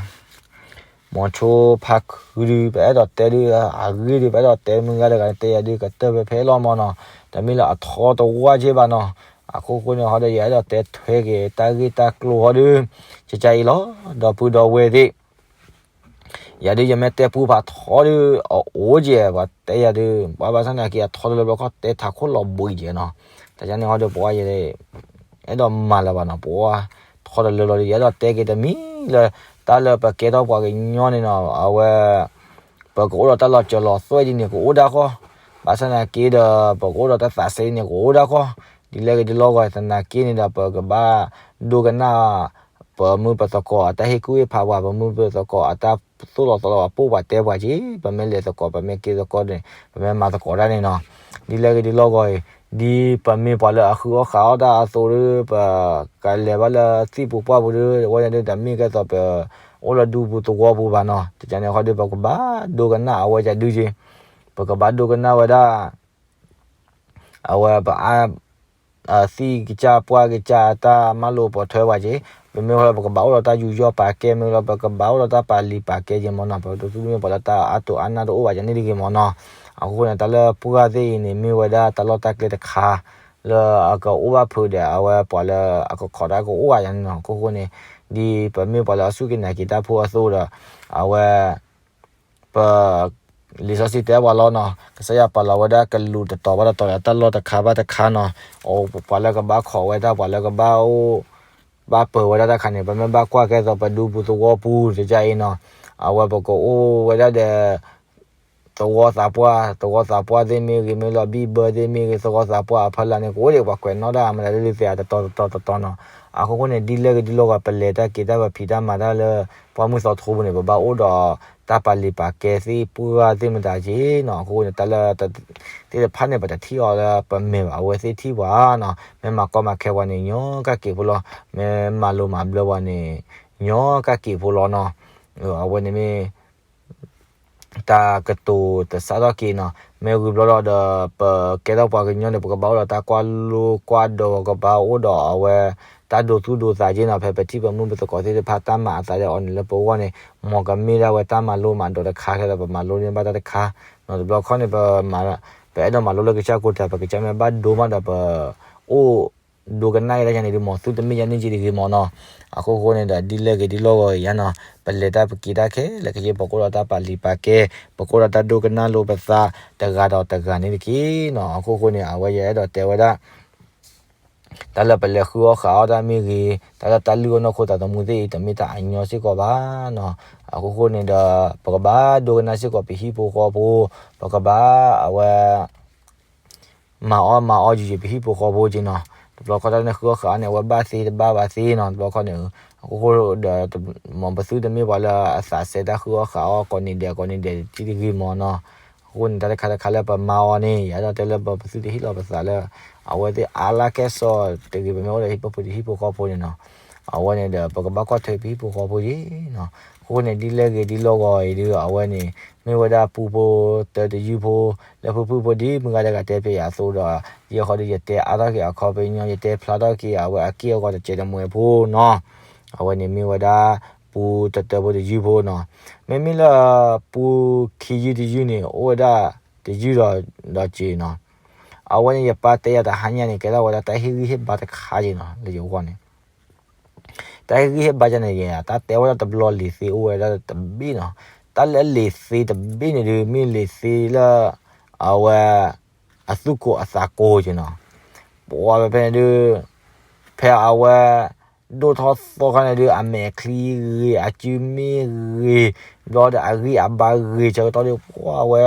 မိၤဆိဖါခုဒုး ပအဲၣ်ဒိးတဲဒုး အဂ့ၢ်ဒုး ပအဲၣ်ဒိးတဲမုၢ်ဂၤတဂၤန့ၣ် တဲယၤဒုး ကတၢၢ်ဖဲဖဲလီၤမၢ်နီၤ, တမ့ၢ်လၢအထီတဝၢ်က့ဘၣ်နီၤ. အခိၣ်ဃိန့ၣ်ဟီဒီး ယအဲၣ်ဒိးတဲထွဲက့ၤ တၢ်ဂ့ၢ်တၢ်ကျိၤဟီဒုး ကကါအံၤလီၤ. ဒီပုၢ်ဒီဝဲၢ်သ့ၣ် ယၤဒုး ယမ့ၢ်တဲပူဖးထီဒုး အအိၣ်ကဲ ပှၤတဲယၤဒုး ပှၤဘၣ်ဆၣ်သနာ်က့ အထီတလၢဘျီခီ တဲထးခိၣ်လီၤဘှံးကဲနီၤ. တၢ်န့ၣ်ဟီဒီး ပှၤယဲ အဲၣ်ဒိးမၤလၢၤဘၣ်နီၤ, ပှၤထီတလၢလီၤဒီး ယအဲၣ်ဒိးတဲက့ၤတမံၤလၢ တၢ်လၢပကဲထီၣ်ပှၤကညီန့ၣ်နီၤ, အဝဲ ပကအိၣ်ဒီးတၢ်လီၤစၢၤလီၤသွဲၣ်ဒ်န့ၣ် ကအိၣ်ဒၣ်ဃီ, ဘၣ်ဆၣ်သနာ်က့ဒီး ပကအိၣ်ဒီးတၢ်သးစဲဒ်န့ၣ် ကအိၣ်ဒၣ်ဃီ, ဒ်လဲၣ်ဂ့ၤဒ်လဲၣ်ဂ့ၤ သနာ်က့န့ၣ်ဒီး ပကဘၣ်ဒိကနၣ် ပမုၢ်ပသကိးအတၢ်ဟ့ၣ်ကူၣ်ဟ့ၣ်ဖးပှၤ, ပမုၢ်ပသကိးအတၢ်သိၣ်လီၤသီလီၤ အပိၢ်ပှၤတဲပှၤက့ၤ, ပမ့ၢ်လဲၤသကိး ပမ့ၢ်က့ၤသကိးန့ၣ် ပမ့ၢ်မၤသကိးတၢ်န့ၣ်နီၤ, ဒ်လဲၣ်ဂ့ၤဒ်လဲၣ်ဂ့ၤအံၤ, ဒ်ပမ့ၢ်ပှၤလၢအဃုအီၣ်ဃးအီၣ်တၢ်အသိးဒီး ပကလဲၤဘၣ်လၢသံၣ်ပူၤပှၢ်ပူၤဒီး အဝဲန့ၣ်ဒုး တမ့ၢ်ကဲသိးပအိၣ်လၢဒူပူၤသဝီပူၤဘၣ်နီၤ, တကန့ၣ်ဃီဒီး ပကဘၣ်ဒိကနၣ်အဝဲကဒုက့ၤ, ပကဘၣ်ဒိကနၣ်ဝဲဒၣ် အဝဲပအါ သံၣ်ကစၢ်ပှၢ်ကစၢ်အတၢ်မၤလိာ်ပိာ်ထွဲပှၤက့ၤ, ပမ့ၢ်ဝဲလၢပကဘၣ်အိၣ်ဒီးတၢ်ယူးယီၣ်ပာ်ကဲ, မ့ၢ်လၢပကဘၣ်အိၣ်ဒီးတၢ်ပာ်လံာ်ပာ်ကဲက့ၤ မၢ်နီၤ, ပတသူတမ့ၢ်ပှၤလၢတၢ်အါတိာ်အါနၢ်တအိၣ်ဘၣ်ကန့ၣ်တဂ့ၤ မၢ်နီၤ. အဃိန့ၣ် တၢ်လၢပှၢ်သ့ၣ်အံၤန့ၣ် မ့ၢ်ဝဲဒၣ်တၢ်လီၢ်တၢ်ကျဲတခါ လၢအကအိၣ်ဘၣ်ဖုးဒီး အဝဲပှၤလၢအကခိးတၢ်ကအိၣ်ဘၣ်ယၤန့ၣ်နီၤ. အဃိဃိန့ၣ် ဒ်ပမ့ၢ်ပှၤလၢအစူၢ်က့ၤနာ်က့ၤတၢ်ဖိအသိးဒီး အဝဲ ပ လံာ်စီဆှံတဲပှၤလီၤနီၤ, ကစၢ်ယွၤပာ်လီၤဝဲဒၣ်ကလူးတတီၤဘၣ်တတီၤဒီး တၢ်လီၢ်တခါဘၣ်တခါနီၤ, အိၣ်ပှၤလၢကဘၣ်ခိးဝဲဒၣ် ပှၤလၢကဘၣ်အိၣ် ဘၣ်ပၢၤဝဲဒၣ်တၢ်တခါန့ၣ် ပမ့ၢ်ဘၣ်ကွၢ်ကဲသိးပဒူပူၤသဝီပူၤတကါအံၤနီၤ, အဝဲပကအိၣ်ဝဲဒၣ်ဒီး သဝီသးပှၢ်, သဝီသးပှၢ်သ့ၣ်မ့ၢ်ဂ့ၤ, မ့ၢ်လီၤဘံၣ်ဘၢသ့ၣ်မ့ၢ်ဂ့ၤ, သဝီသးပှၢ်အဖီလာ်န့ၣ် ကအိၣ်ဒံးပှၤကွဲးနီၣ်တၢ်အမတၤဒ်သ့ၣ်တတီၤတတီၤတတီၤနီၤ. အဃိဃိန့ၣ် ဒ်လဲၣ်ဂ့ၤဒ်လဲၣ်ဂ့ၤ ပလဲၤတၢ်က့ၤတၢ် ပဖံးတၢ်မၤတၢ်လၢ ပှၢ်မုၢ်သီထူပူၤန့ၣ် ပဘၣ်အိၣ်ဒီးတၢ်ပာ်လံာ်ပာ်ကဲသ့ၣ်ပှၢ်သ့ၣ်မတၤက့ၤနီၤ. အဃိဃိန့ၣ် တၢ်လၢ သ့ၣ်တဖၣ်န့ၣ် ပတထံၣ်အီၤလၢပမဲာ်ဘၣ်, အဝဲသ့ၣ်ထံၣ်ပှၤနီၤ. မ့ၢ်မၤကီမၤခဲပှၤန့ၣ် ညီကၣ်က့ၤဖိလီၤ, မ့ၢ်မၤလိၤမၤဘျၢပှၤန့ၣ် ညီကၣ်က့ၤဖိလီၤနီၤ. အဝဲန့ၣ်မ့ၢ် တၢ်ကတိၤတစးထီၣ်က့ၤနီၤ. မ့ၢ်ဝံၤဘျီဒီး ပကဲထီၣ်ပှၤကညီန့ၣ် ပကဘၣ်အိၣ်ဒီးတၢ်ကွၢ်လိကွၢ်ဒိး, ပကဘၣ်အိၣ်ဒီးအဝဲ တၢ်ဒိသူၣ်ဒိသးက့ၤနီၤ. ဖဲပထံၣ်ပမုၢ်ပသကိးသ့ၣ်တဖၣ် တၢ်မၤအသးဒီးအီၤန့ၣ် လၢပဂီၢ်န့ၣ် မ်ကမ့ၢ်ဒၣ်ဝဲတၢ်မၤလိမၤဒိးတခါ ခဲဒီးပမၤလိန့ၢ်ဘၣ်တၢ်တခါနီၤ. တဘျီခီန့ၣ် ပအဲၣ်ဒိးမၤလိလၢကစၢ်ကိးတၢ် ပကစၢ်မ့ၢ်ဘၣ်ဒိမးဒီး ပအိၣ် ဒိကနၣ်က့ၤတၢ်ယါန့ၣ်ဒုး မ်သုတမ့ၢ်ယါန့ၣ်က့ၤတဂ့ၤမၢ်နီၤ. အဃိဃိန့ၣ်ဒီး ဒ်လဲၣ်ဂ့ၤဒ်လဲၣ်ဂ့ၤယါနီၤ, ပလဲၤတၢ်ပက့ၤတၢ်ခဲလၢာ်ခဲဆ့ ပကအိၣ်ဒီးတၢ်ပာ်လံာ်ပာ်ကဲ, ပကအိၣ်ဒီးတၢ်ဒိကနၣ်လိာ်ပသး တဂၤဒီးတဂၤန့ၣ်တက့ၢ်နီၤ. အဃိဃိန့ၣ် အဝဲယအဲၣ်ဒိးတဲဝဲဒၣ် တၢ်လၢပလဲၤဃုအီၣ်ဃးအီၣ်တၢ်မ့ၢ်ဂ့ၤ, တၢ်လၢတၢ်လုၢ်အီၣ်နီၢ်ခိသးသမူသ့ၣ်အံၤ တမ့ၢ်တၢ်အညီစ့ၢ်ကီးဘၣ်နီၤ. အဃိဃိန့ၣ်ဒီး ပကဘၣ်ဒိကနၣ်စ့ၢ်ကီးပဟံၣ်ဖိဃီဖိ, ပကဘၣ်အဝဲ မၤအီၣ်မၤအီယံာ်ယံာ်ပဟံၣ်ဖိဃီဖိက့ၤနီၤ. တဘျီခီတၢ်န့ၣ်ဃုအီၣ်ဃးအီၣ်န့ၣ် အဝဲဘၣ်သ့တဘၣ်ဘၣ်သ့နီၤ. တဘျီခီန့ၣ် အဃိဃိဒီး မ်ပသုတမ့ၢ်ပှၤလၢအသးစဲတၢ်ဃုအီၣ်ဃးအီၣ်ကိးနံၤဒဲးကိးနံၤဒဲးတက့ၢ်တဂ့ၤမၢ်နီၤ. အဃိန့ၣ် တၢ်တခါတခါလၢပမၤအီၤန့ၣ် ယအဲၣ်ဒိးတဲလၢပသုတဟ့ၣ်လီၤပသးလၢ အဝဲသ့ၣ်အါလၢကဲစီၣ်တဂ့ၤ, ပမ့ၢ်အိၣ်ဒီးဟံၣ်ဖိဃီဖိတဟံၣ်ဖိဃီဖိန့ၣ်နီၤ. အဝဲန့ၣ်ဒီး ပကဘၣ်ကွၢ်ထွဲပဟံၣ်ဖိဃီဖိက့ၤနီၤ. အဃိန့ၣ် ဒ်လဲၣ်ဂ့ၤဒ်လဲၣ်ဂ့ၤအံၤဒုး အဝဲန့ၣ် မ့ၢ်ဝဲဒၣ်ပူဖိတၢတယုၢ်ဖိ လၢဖုဖုဖိဒ်မုၢ်ဂၤတဂၤတဲပျဲယၤအသိးဒီး ယဲဃီဒီးယတဲအါထီၣ်က့ၤအခီပညီ ယတဲဖျါထီၣ်က့ၤအဝဲအက့ၢ်အဂီၤတစဲးတမှဲးဖိနီၤ. အဝဲန့ၣ်မ့ၢ်ဝဲဒၣ် ပူတတၢဖိတယုၢ်ဖိနီၤ. မ့မ့ၢ်လၢ ပူခံယုၢ်တယုၢ်န့ၣ် အိၣ်ဝဲဒၣ်တယုၢ်ဒီးစ့နီၤ. အဝဲန့ၣ်ယပၢ်တဲယၤတဟါညါန့ၣ် ကဲထီၣ်ဝဲဒၣ်တၢ်ဟ့ၣ်ဂံၢ်ဟ့ၣ်ဘါတခါက့ၤနီၤ လၢယဂီၢ်န့ၣ် တၢ်ဟ့ၣ်ဂံၢ်ဟ့ၣ်ဘါယၤန့ၣ် ယတၢ်တဲဝဲဒၣ်တဘျီလံာ်သ့အိၣ်ဝဲဒၣ်တဘ့ၣ်နီၤ. တၢ်လၢလံာ်သ့တဘ့ၣ်န့ၣ်ဒုး မ့ၢ်လံာ်သ့လၢ အဝဲ အသူၣ်ကိးအသးကိးက့ၤနီၤ. ပှၤဖဲဖဲန့ၣ်ဒုး ဖဲအဝဲ ဒိၣ်ထီၣ်သီခါန့ၣ်ဒုး အမဲာ်ချံဂ့ၤ အစုမ့ၢ်ဂ့ၤ ဘျီဒီးအဂံၢ်အဘါဂ့ၤဆၢကတီၢ်ဒုး ပှၤအဝဲ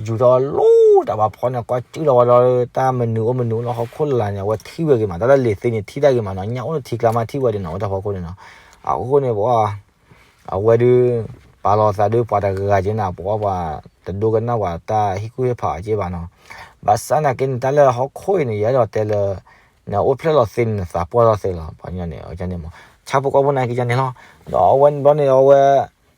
ယူၤထီၣ်လိၣ်တၢ်ဘၣ်ဖီန့ၣ် ကွၢ်စုလီၤဝဲဒီး တၢ်မနုၤအိၣ်မနုၤအိၣ်လၢဟီၣ်ခိၣ်လာ်န့ၣ် အဝဲထံၣ်ဝဲဂ့ၤမး. တၢ်လၢလံာ်သ့န့ၣ် ထံၣ်တၢ်ဂ့ၤမးနီၤ. ညၣ်အိၣ်လၢထံကျါမးထံၣ်ဝဲဒၣ်နီၤ အဝဲတၢ်ဖီခိၣ်န့ၣ်နီၤ. အဃိန့ၣ် ပှၤ အဝဲဒုး ပာ်လီၤသးဒုးပှၤတဂၤက့ၤနၤ ပှၤပှၤတဒိကနၣ်ပှၤတၢ်ဟ့ၣ်ကူၣ်ဟ့ၣ်ဖးအီၤက့ၤဘၣ်နီၤ. ဘၣ်ဆၣ်နာ်က့န့ၣ် တၢ်လၢဟီၣ်ခိၣ်အံၤန့ၣ် ယအဲၣ်ဒိးတဲလၢ နအိၣ်ဖျဲၣ်လီၤသ့န့ၣ် နသးပှၢ်ထီၣ်သ့လီၤ. ပှၤညီန့ၣ် န့ၣ်မး ဆၣ်ဖိကီၢ်ဖိနာ်က့ၤယၤန့ၣ်လီၤ. ဒီးအဝဲန့ၣ်ဘျီန့ၣ် အဝဲ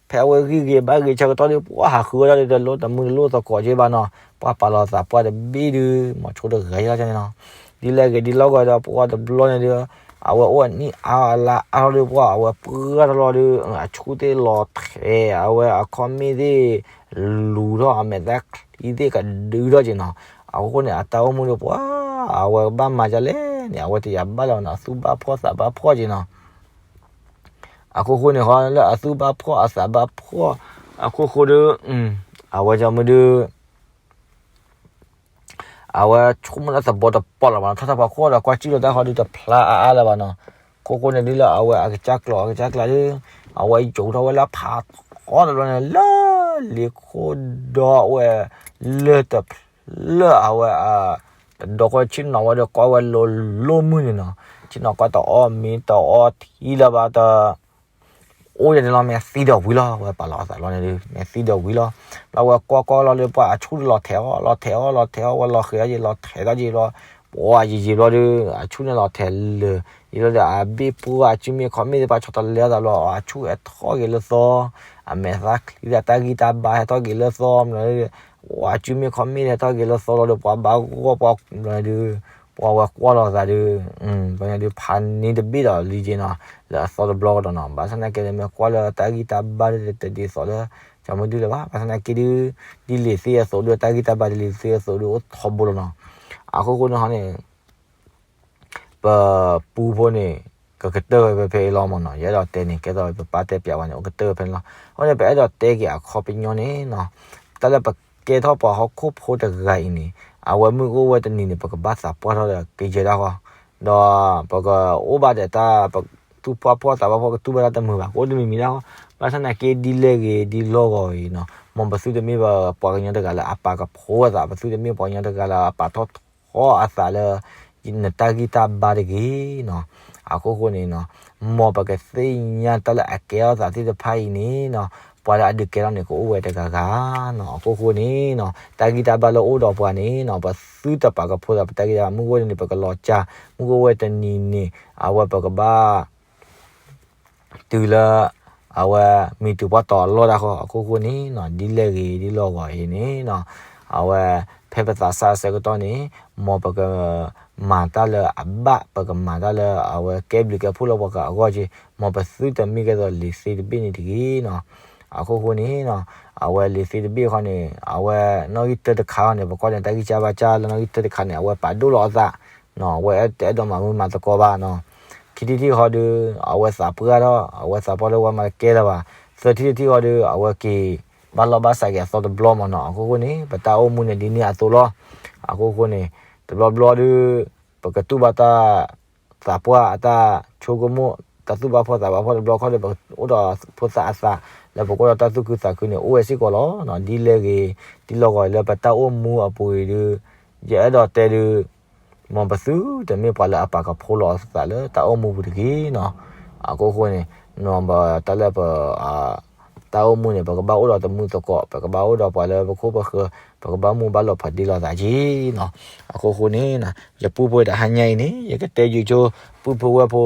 ဖဲ ဖဲအဝဲဂံၢ်ဂ့ၤဘါဂ့ၤဆၢကတီၢ်ဒီး ပှၤဟးဃုဝဲဒၣ်ဒီး တလိၣ်တမုာ်တလိၣ်သကိးက့ဘၣ်နီၤ, ပှၤပာ်လီၤသးပှၢ်တဘ့ၣ်ဒုး မီၤဆိတဂၤယဲလီၤန့ၣ်နီၤ, ဒ်လဲၣ်ဂ့ၤဒ်လဲၣ်ဂ့ၤဒီး ပှၤတဘျီန့ၣ်ဒုး အဝဲအိၣ်အနံၣ်အါအလါအါထီၣ်ဒီး ပှၤအဝဲပှၢ်ထီၣ်လီၤဒီး အဆူၣ်သ့ၣ်လီၤထဲး အဝဲအခီၣ်မ့ၣ်သ့ၣ် လူၤထီၣ် အမဲာ်သၣ်ချံသ့ၣ်ကဒုးထီၣ်က့နီၤ, အဃိဃိန့ၣ် အတၢ်အိၣ်မူဒီးပှၤ အဝဲကဘၣ်မၤဒ်လဲၣ်န့ၣ် အဝဲတယာ်ဘၣ်လၢၤနီၤ, အသူၣ်ဘၣ်ဖှီၣ်သးဘၣ်ဖှီၣ်က့နီၤ, အဃိဃိန့ၣ် ဃီလၢအသူၣ်ဘၣ်ဖှီၣ်အသးဘၣ်ဖှီၣ် အဃိဃိဒီး အဝဲကမုာ်ဒုး အဝဲဆိကမိၣ်လၢသဘီတပီၢ်လၢၤဘၣ်နီၤ, ထီၣ်တၢ်ဖီခိၣ်ဒီး ကွၢ်စံၣ်လီၤတၢ်ဃီဒုးတဖျါအါအါလၢၤဘၣ်နီၤ, အဃိဃိန့ၣ်ဒုးလၢအဝဲအကစၢ်ကျိၤအကစၢ်ကျါဒီး အဝဲယိးထီၣ်ဝဲလၢဖးထီတဘျီန့ၣ် လၢလ့ခိၣ်ဒီးဝဲ လၢတဖျၢၣ်အဝဲ တဒီခိၣ်ဆ့ၣ်နီၤဝဲဒီးကွၢ်ဝဲလိၤလိၤမုၢ်န့ၣ်နီၤ, ဆ့ၣ်နီၤကွၢ်တအီၣ်မ့ၤတအီထံလၢၤဘၣ်တ အိၣ်ယဲန့ၣ်လီၤ မ့ၢ်သံဒီးဝံၤလီၤ, ဝဲပာ်လီၤအသးလီၤန့ၣ်ဒုး မ့ၢ်သံဒီးဝံၤလီၤ, လၢအဝဲကွၢ်ကွၢ်လီၤဒီး ပှၤအဆူၣ်လီၤထဲးအီၣ် လီၤထဲးအီၣ် လီၤထဲးအီၣ် ဝဲလီၤဃဲၤထီၣ်က့ၤ လီၤထဲးထီၣ်က့ၤလီၤ, ပှၤယံာ်ယံာ်ဘျီဒီး အဆူၣ်န့ၣ်လီၤထဲးလၢာ်, ယံာ်လီၤဒီး အဘ့ၣ်ပှၢ်အစုမ့ၢ်ခီမ့ၢ်သ့ၣ်တဖၣ်ဆီတလဲအသးဘျီ အဆူၣ်ဟဲထီၣ်က့ၤလၢသီ, အမဲာ်သၣ်ချံသ့ၣ်တၢ်ဂံၢ်တၢ်ဘါဟဲထီၣ်က့ၤလၢသီ, အဆူၣ်မ့ၢ်ခီမ့ၢ်ဟဲထီၣ်က့ၤလၢသီလီၤဒီး ပှၤဘၣ်ဂီၢ်ပှၤန့ၣ်ဒုး ပှၤဝဲကွၢ်လီၤသးဒီး ပှၤန့ၣ်ဒုးဖးန့ၢ်တဘ့ၣ်ဒီးလံက့နီၤ, လၢအသီတဘျီကဒီးနီၤ, ဘၣ်ဆၣ်သနာ်က့န့ၣ် မ့ၢ်ကွၢ်လၢတၢ်ဂံၢ်တၢ်ဘါဒ်တဒ်သိးလၢ ကမုာ်ဒုလၢၤဘၣ်, ဘၣ်ဆၣ်သနာ်က့ဒုး ဒ်လံာ်သ့အသိးဒီး တၢ်ဂံၢ်တၢ်ဘါဒ်လံာ်သ့အသိးဒီး အိၣ်ထီဘိလီၤနီၤ, အဃိဃိန့ၣ်ဟီန့ၣ် ပပူဖိန့ၣ် ကကတၢၢ်ဝဲဖဲဖဲအံၤလီၤမ့ၢ်နီၤ, ယအဲၣ်ဒိးတဲန့ၣ် ကဲသိးပပၢ်တဲပၠးဝဲန့ၣ် အိၣ်ကတၢၢ်ဝဲဖဲန့ၣ်လီၤ, အဃိန့ၣ် ပအဲၣ်ဒိးတဲက့ၤအခီပညီန့ၣ်နီၤ, တၢ်လၢပကဲထီၣ်ပှၤဟီၣ်ခိၣ်ဖိတဂၤအံၤန့ၣ် အဝဲမုၢ်အိၣ်ဝဲတနံၤန့ၣ် ပကဘၣ်သးပှၢ်ထီၣ်ဒီးကယဲၢ်တၢ်ဃီ, ဒီးပကအိၣ်ဘၣ်ဒီးတၢ် ပသူၣ်ပှၢ်ဖှီၣ်သးပှၢ်ဖှီၣ် ကတူၢ်ဘၣ်တၢ်တမုာ်ဘၣ် ကအိၣ်တမံၤမံၤတၢ်ဃီ, ဘၣ်ဆၣ်သနာ်က့ဒ်လဲၣ်ဂ့ၤဒ်လဲၣ်ဂ့ၤအံၤနီၤ, မ်ပသုတမ့ၢ်ပှၤကညီတဂၤလၢအပာ်ကဖိအသး, ပသုတမ့ၢ်ပှၤကညီတဂၤလၢအပာ်ထီၣ်ထီအသးလၢ နတၢ်ဂံၢ်တၢ်ဘါတဂ့ၤနီၤ, အဃိဃိန့ၣ်နီၤ, မ်ပကသ့ၣ်ညါတၢ်လၢအကဲထီၣ်သးသ့ၣ်တဖၣ်အံၤန့ၣ်နီၤ, ပှၤလၢအဒုးကဲထီၣ်န့ၣ် ကအိၣ်ဝဲတဂၤဂၤနီၤ, အဃိဃိန့ၣ်နီၤ တၢ်ဂံၢ်တၢ်ဘါလၢအိၣ်ဒီးပှၤန့ၣ်နီၤ, ပသုတပာ်ကဖိသး ပတၢ်ဂံၢ်တၢ်ဘါ မုၢ်အိၣ်န့ၣ် ပကလီၤစၢ်, မုၢ်အိၣ်ဝဲတနံၤန့ၣ် အဝဲပကဘၣ် တုၤလၢ အဝဲမံၤတုၤပှၢ်တီၤအလီၢ်တၢ်ဃီ, အဃိဃိန့ၣ်နီၤ, ဒ်လဲၣ်ဂ့ၤဒ်လဲၣ်ဂ့ၤအံၤန့ၣ်နီၤ, အဝဲ ဖဲပသးစၢ်အဆၢကတီၢ်န့ၣ် မ်ပကမၤတၢ်လၢအဘၣ်, ပကမၤတၢ်လၢအဝဲကဲဘျုးကဲဖှိၣ်လၢပှၤကအဂီၢ်က့ၤ, မ်ပသုတမ့ၢ်ကဲသိးလံာ်သ့တဘ့ၣ်န့ၣ်တဂ့ၤနီၤ, အဃိဃိန့ၣ်နီၤ, အဝဲလံာ်သ့တဘ့ၣ်ဃီန့ၣ် အဝဲနီၣ်ဂံၢ်တၢတခါဃီန့ၣ် ပကွၢ်န့ၣ် တၢ်ဂံၢ်စၢ်ဘါစၢ်လၢနီၣ်ဂံၢ်တၢတခါန့ၣ် အဝဲပာ်ဒိၣ်လီၤအသး အဝဲတအဲၣ်ဒိးမၤမုာ်မၤသကိးဘၣ်နီၤ, ခံထံၣ်တထံၣ်ဃီဒီး အဝဲသးပှၢ်ထီၣ်, အဝဲသးပှၢ်လၢဝဲမၤတကဲလၢၤဘၣ်, သၢထံၣ်တထံၣ်ဃီဒီး အဝဲက့ၤဘၣ်လီၢ်ဘၣ်စးက့ၤအသီတဘျီမ့ၢ်နီၤ, အဃိဃိန့ၣ် ပတၢ်အိၣ်မူန့ၣ်ဒ်န့ၣ်အသိးလီၤ, အဃိဃိန့ၣ် တဘျီဘျီဒီး ပကတူၢ်ဘၣ်တၢ် သးပှၢ်အတၢ်ဆိကမိၣ် တၢ်သူၣ်ဘၣ်ဖှီၣ်သးဘၣ်ဖှီၣ်တဘျီခီဒီး ပကအိၣ်ဒီးဖိသၣ်အသး လၢပကအိၣ်ဒီးတၢ်သူၣ်ခုသးခုန့ၣ် အိၣ်ဝဲစ့ၢ်ကီးလီၤ, ဒ်လဲၣ်ဂ့ၤ ဒ်လဲၣ်ဂ့ၤလၢပတၢ်အိၣ်မူအပူၤအံၤဒီး ယအဲၣ်ဒိးတဲဒီး မ်ပသုတမ့ၢ်ပှၤလၢအပာ်ကဖိလီၤအသးလၢတၢ်အိၣ်မူပူၤတဂ့ၤနီၤ, အဃိဃိန့ၣ် မ်ပတၢ်လၢပ တၢ်အိၣ်မူန့ၣ် ပကဘၣ်အိၣ်ဒီးတမုာ်သကိး, ပကဘၣ်အိၣ်ဒီးပှၤလၢပခိၣ်ပဃၢၤ, ပကဘၣ်မူဘၣ်လီၤဖးဒ့လိာ်သးက့ၤနီၤ, အဃိဃိန့ၣ် ယပုၢ်ဖိတဟါညါအံၤန့ၣ် ယကတဲယုာ်ဆိ ပုၢ်ဖိဝဲၢ်ဖိ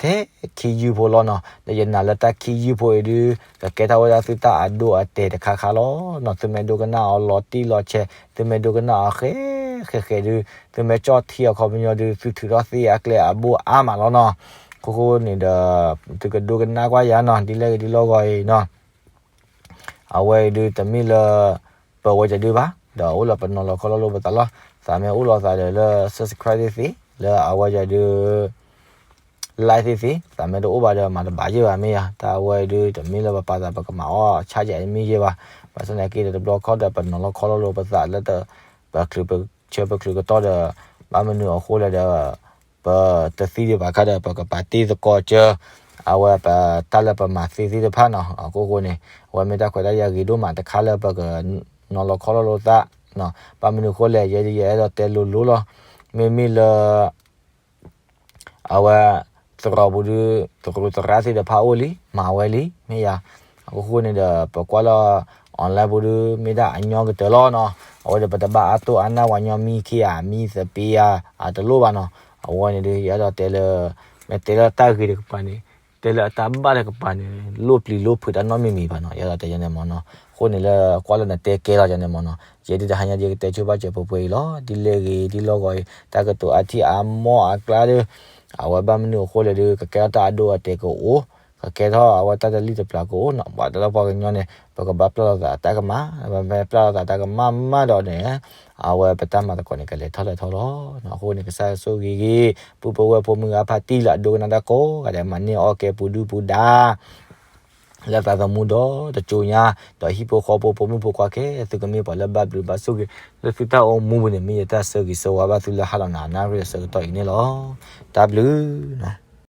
ထဲခံယုၢ်ဖိလီၤနီၤ, ဒီးယနာ်လၢတၢ်ခံယုၢ်ဖိအံၤဒုး ကကဲထီၣ်ဝဲဒၣ်သုတၢ်အဒိအတဲာ်တခါခါလီၤနီၤ, သုမ့ၢ်ဒိကနၣ်အီၤလီၤတံၢ်လီၤဆဲး, သုမ့ၢ်ဒိကနၣ်အီၤဃဲဃဲဃဲဒုး သုမ့ၢ်ကၠီၣ်ထံအခီပညီဒုး သုထုးထီၣ်သ့အကျဲအဘိအါမးလီၤနီၤ, အဃိဃိန့ၣ်ဒီး သုကဒိကနၣ်ကွၢ်ယၤနီၤ, ဒ်လဲၣ်ဂ့ၤဒ်လဲၣ်ဂ့ၤအံၤနီၤ အဝဲအံၤဒုးတမ့ၢ်လၢ ပဝဲဒၣ်ဒုးဘၣ်, ဒီးအိၣ်လၢပနီၤလီၤခီလီၤလိာ်ပသးလီၤ, သးမ့ၢ်အိၣ်လီၤသးဒီးလၢ subscribe သ့ၣ်သ့ၣ်, လၢအဝဲဒၣ်ဒုး like သ့ၣ်သ့ၣ်, သးမ့ၢ်တအိၣ်ဘၣ်ဒီးမၤတဘၣ်ယဲၢ်ဘၣ်မ့ၢ်ယါ, တၢ်အဝဲအံၤဒုးတမ့ၢ်လၢပပာ်သးပကမၤအီၣ်ဆၣ်ယဲၢ်မ့ၢ်ယဲၢ်ဘၣ်, ဘၣ်ဆၣ်သနာ်က့ဒီးတဘျီခီဒီးပနီၤလီၤခီလီၤလိာ်ပသးလၢ ပချုးပဆၢပချုးကတီၢ်ဒီး ဘၣ်မနုၤအဃိလဲၣ်ဒီး ပတသံဒံးဘၣ်ခါဒီး ပကပာ်တ့ၢ်သကိးစၢၤ အဝဲပတၢ်လၢပမၤသ့သ့ၣ်တဖၣ်နီၤ, အဃိဃိန့ၣ် အဝဲမ့ၢ်တၢ်ခွဲးတၢ်ယာ်ဂ့ၤဒိၣ်မးတခါလၢပကနီၤလီၤခီလီၤလိာ်သး, ဘၣ်မနုၤအဃိလဲၣ် ယဲယအဲၣ်ဒိးတဲလိၤလိၤလီၤ, မ့မ့ၢ်လၢ အဝဲ သရိာ်ပူၤဒုး သရူးသရၣ်သ့ၣ်တဖၣ်အိၣ်လံ မၤဝဲလံ မ့ၢ်ယါ, အဃိဃိန့ၣ်ဒီး ပကွၢ်လၢ online ပူၤဒုး မ့ၢ်ဒၣ်အညီကတၢၢ်လီၤနီၤ, အဝဲဒီးပတဘၣ်အါတိၢ်အါနၢ်ပှၤညီမံခ့ဧါ မံသပ့ၤဧါ အတလိၣ်ဘၣ်နီၤ, အဝဲန့ၣ်ဒုး ယအဲၣ်ဒိးတဲလၢ မ့ၢ်တဲလၢတၢ်ဂ့ၤတကပၤန့ၣ် တဲလၢအတၢ်ဘၣ်တကပၤန့ၣ် လိၣ်ပျံၤလိၣ်ဖုးတၢ်နီတမံၤမံၤဘၣ်နီၤ, ယအဲၣ်ဒိးတဲယဲန့ၣ်မ့ၢ်နီၤ. အဃိန့ၣ်လၢကွၢ်လၢနတဲကဲလီၤယဲန့ၣ်မ့ၢ်နီၤ, ယဲဒ်တဟါညါယကတဲဆိဘၣ်စၢၤပှဲၤပှဲၤအံၤလီၤ. ဒ်လဲၣ်ဂ့ၤ ဒ်လီၢ်ဂီၤအံၤ တၢ်ကတိၤအါထံၣ်အါမီၢ်အကျါဒီး အဝဲဘၣ်မနုၤအဃိလဲၣ်ဒီး ကကဲထီၣ်တၢ်အဒိအတဲာ်ကအိၣ်, ကကဲထီၣ်အဝဲတၢ်တလံၣ်တပျၢ်ကအိၣ်နီၤ. ပှၤတၢ်လၢပှၤကညီန့ၣ် ပကဘၣ်ပျၢ်လိာ်သးတၢ်ကမၣ်, ပမ့ၢ်ပျၢ်လိာ်သးတၢ်ကမၣ်မးဒီးန့ၣ် အဝဲပတၢ်မၤသကိးန့ၣ် ကလဲၤထီၣ်လဲၤထီလီၤ. အဃိန့ၣ် ကစၢ်ဆိၣ်ဂ့ၤဂ့ၤ ပုၢ်ဖိဝဲၢ်ဖိမုၢ်ဂၤဖါတံၢ်လၢအဒိကနၣ်တၢ်ကိးဂၤဒဲး မၤန့ၢ်အီၣ်ကဲပူၤဒုၣ်ပူၤဒါ လၢသးသမူဒီတကၠိညါ, ဒီးဟံၣ်ဖိဃီဖိ ဖိမုၣ်ဖိခွါခဲ သုကမ့ၢ်ပှၤလၢဘၣ်ဘျုးဘၣ်ဆိၣ်ဂ့ၤ လၢသုတၢ်အိၣ်မူပူၤန့ၣ် မ့ၢ်ယတၢ်ဆၢဂ့ၤဆၢဝါဘၣ်သုလၢဟါလီၤနၤနၣ်ရံၣ်အဆၢကတီၢ်အံၤန့ၣ်လီၤ. တၢ်ဘျုးနီၤ.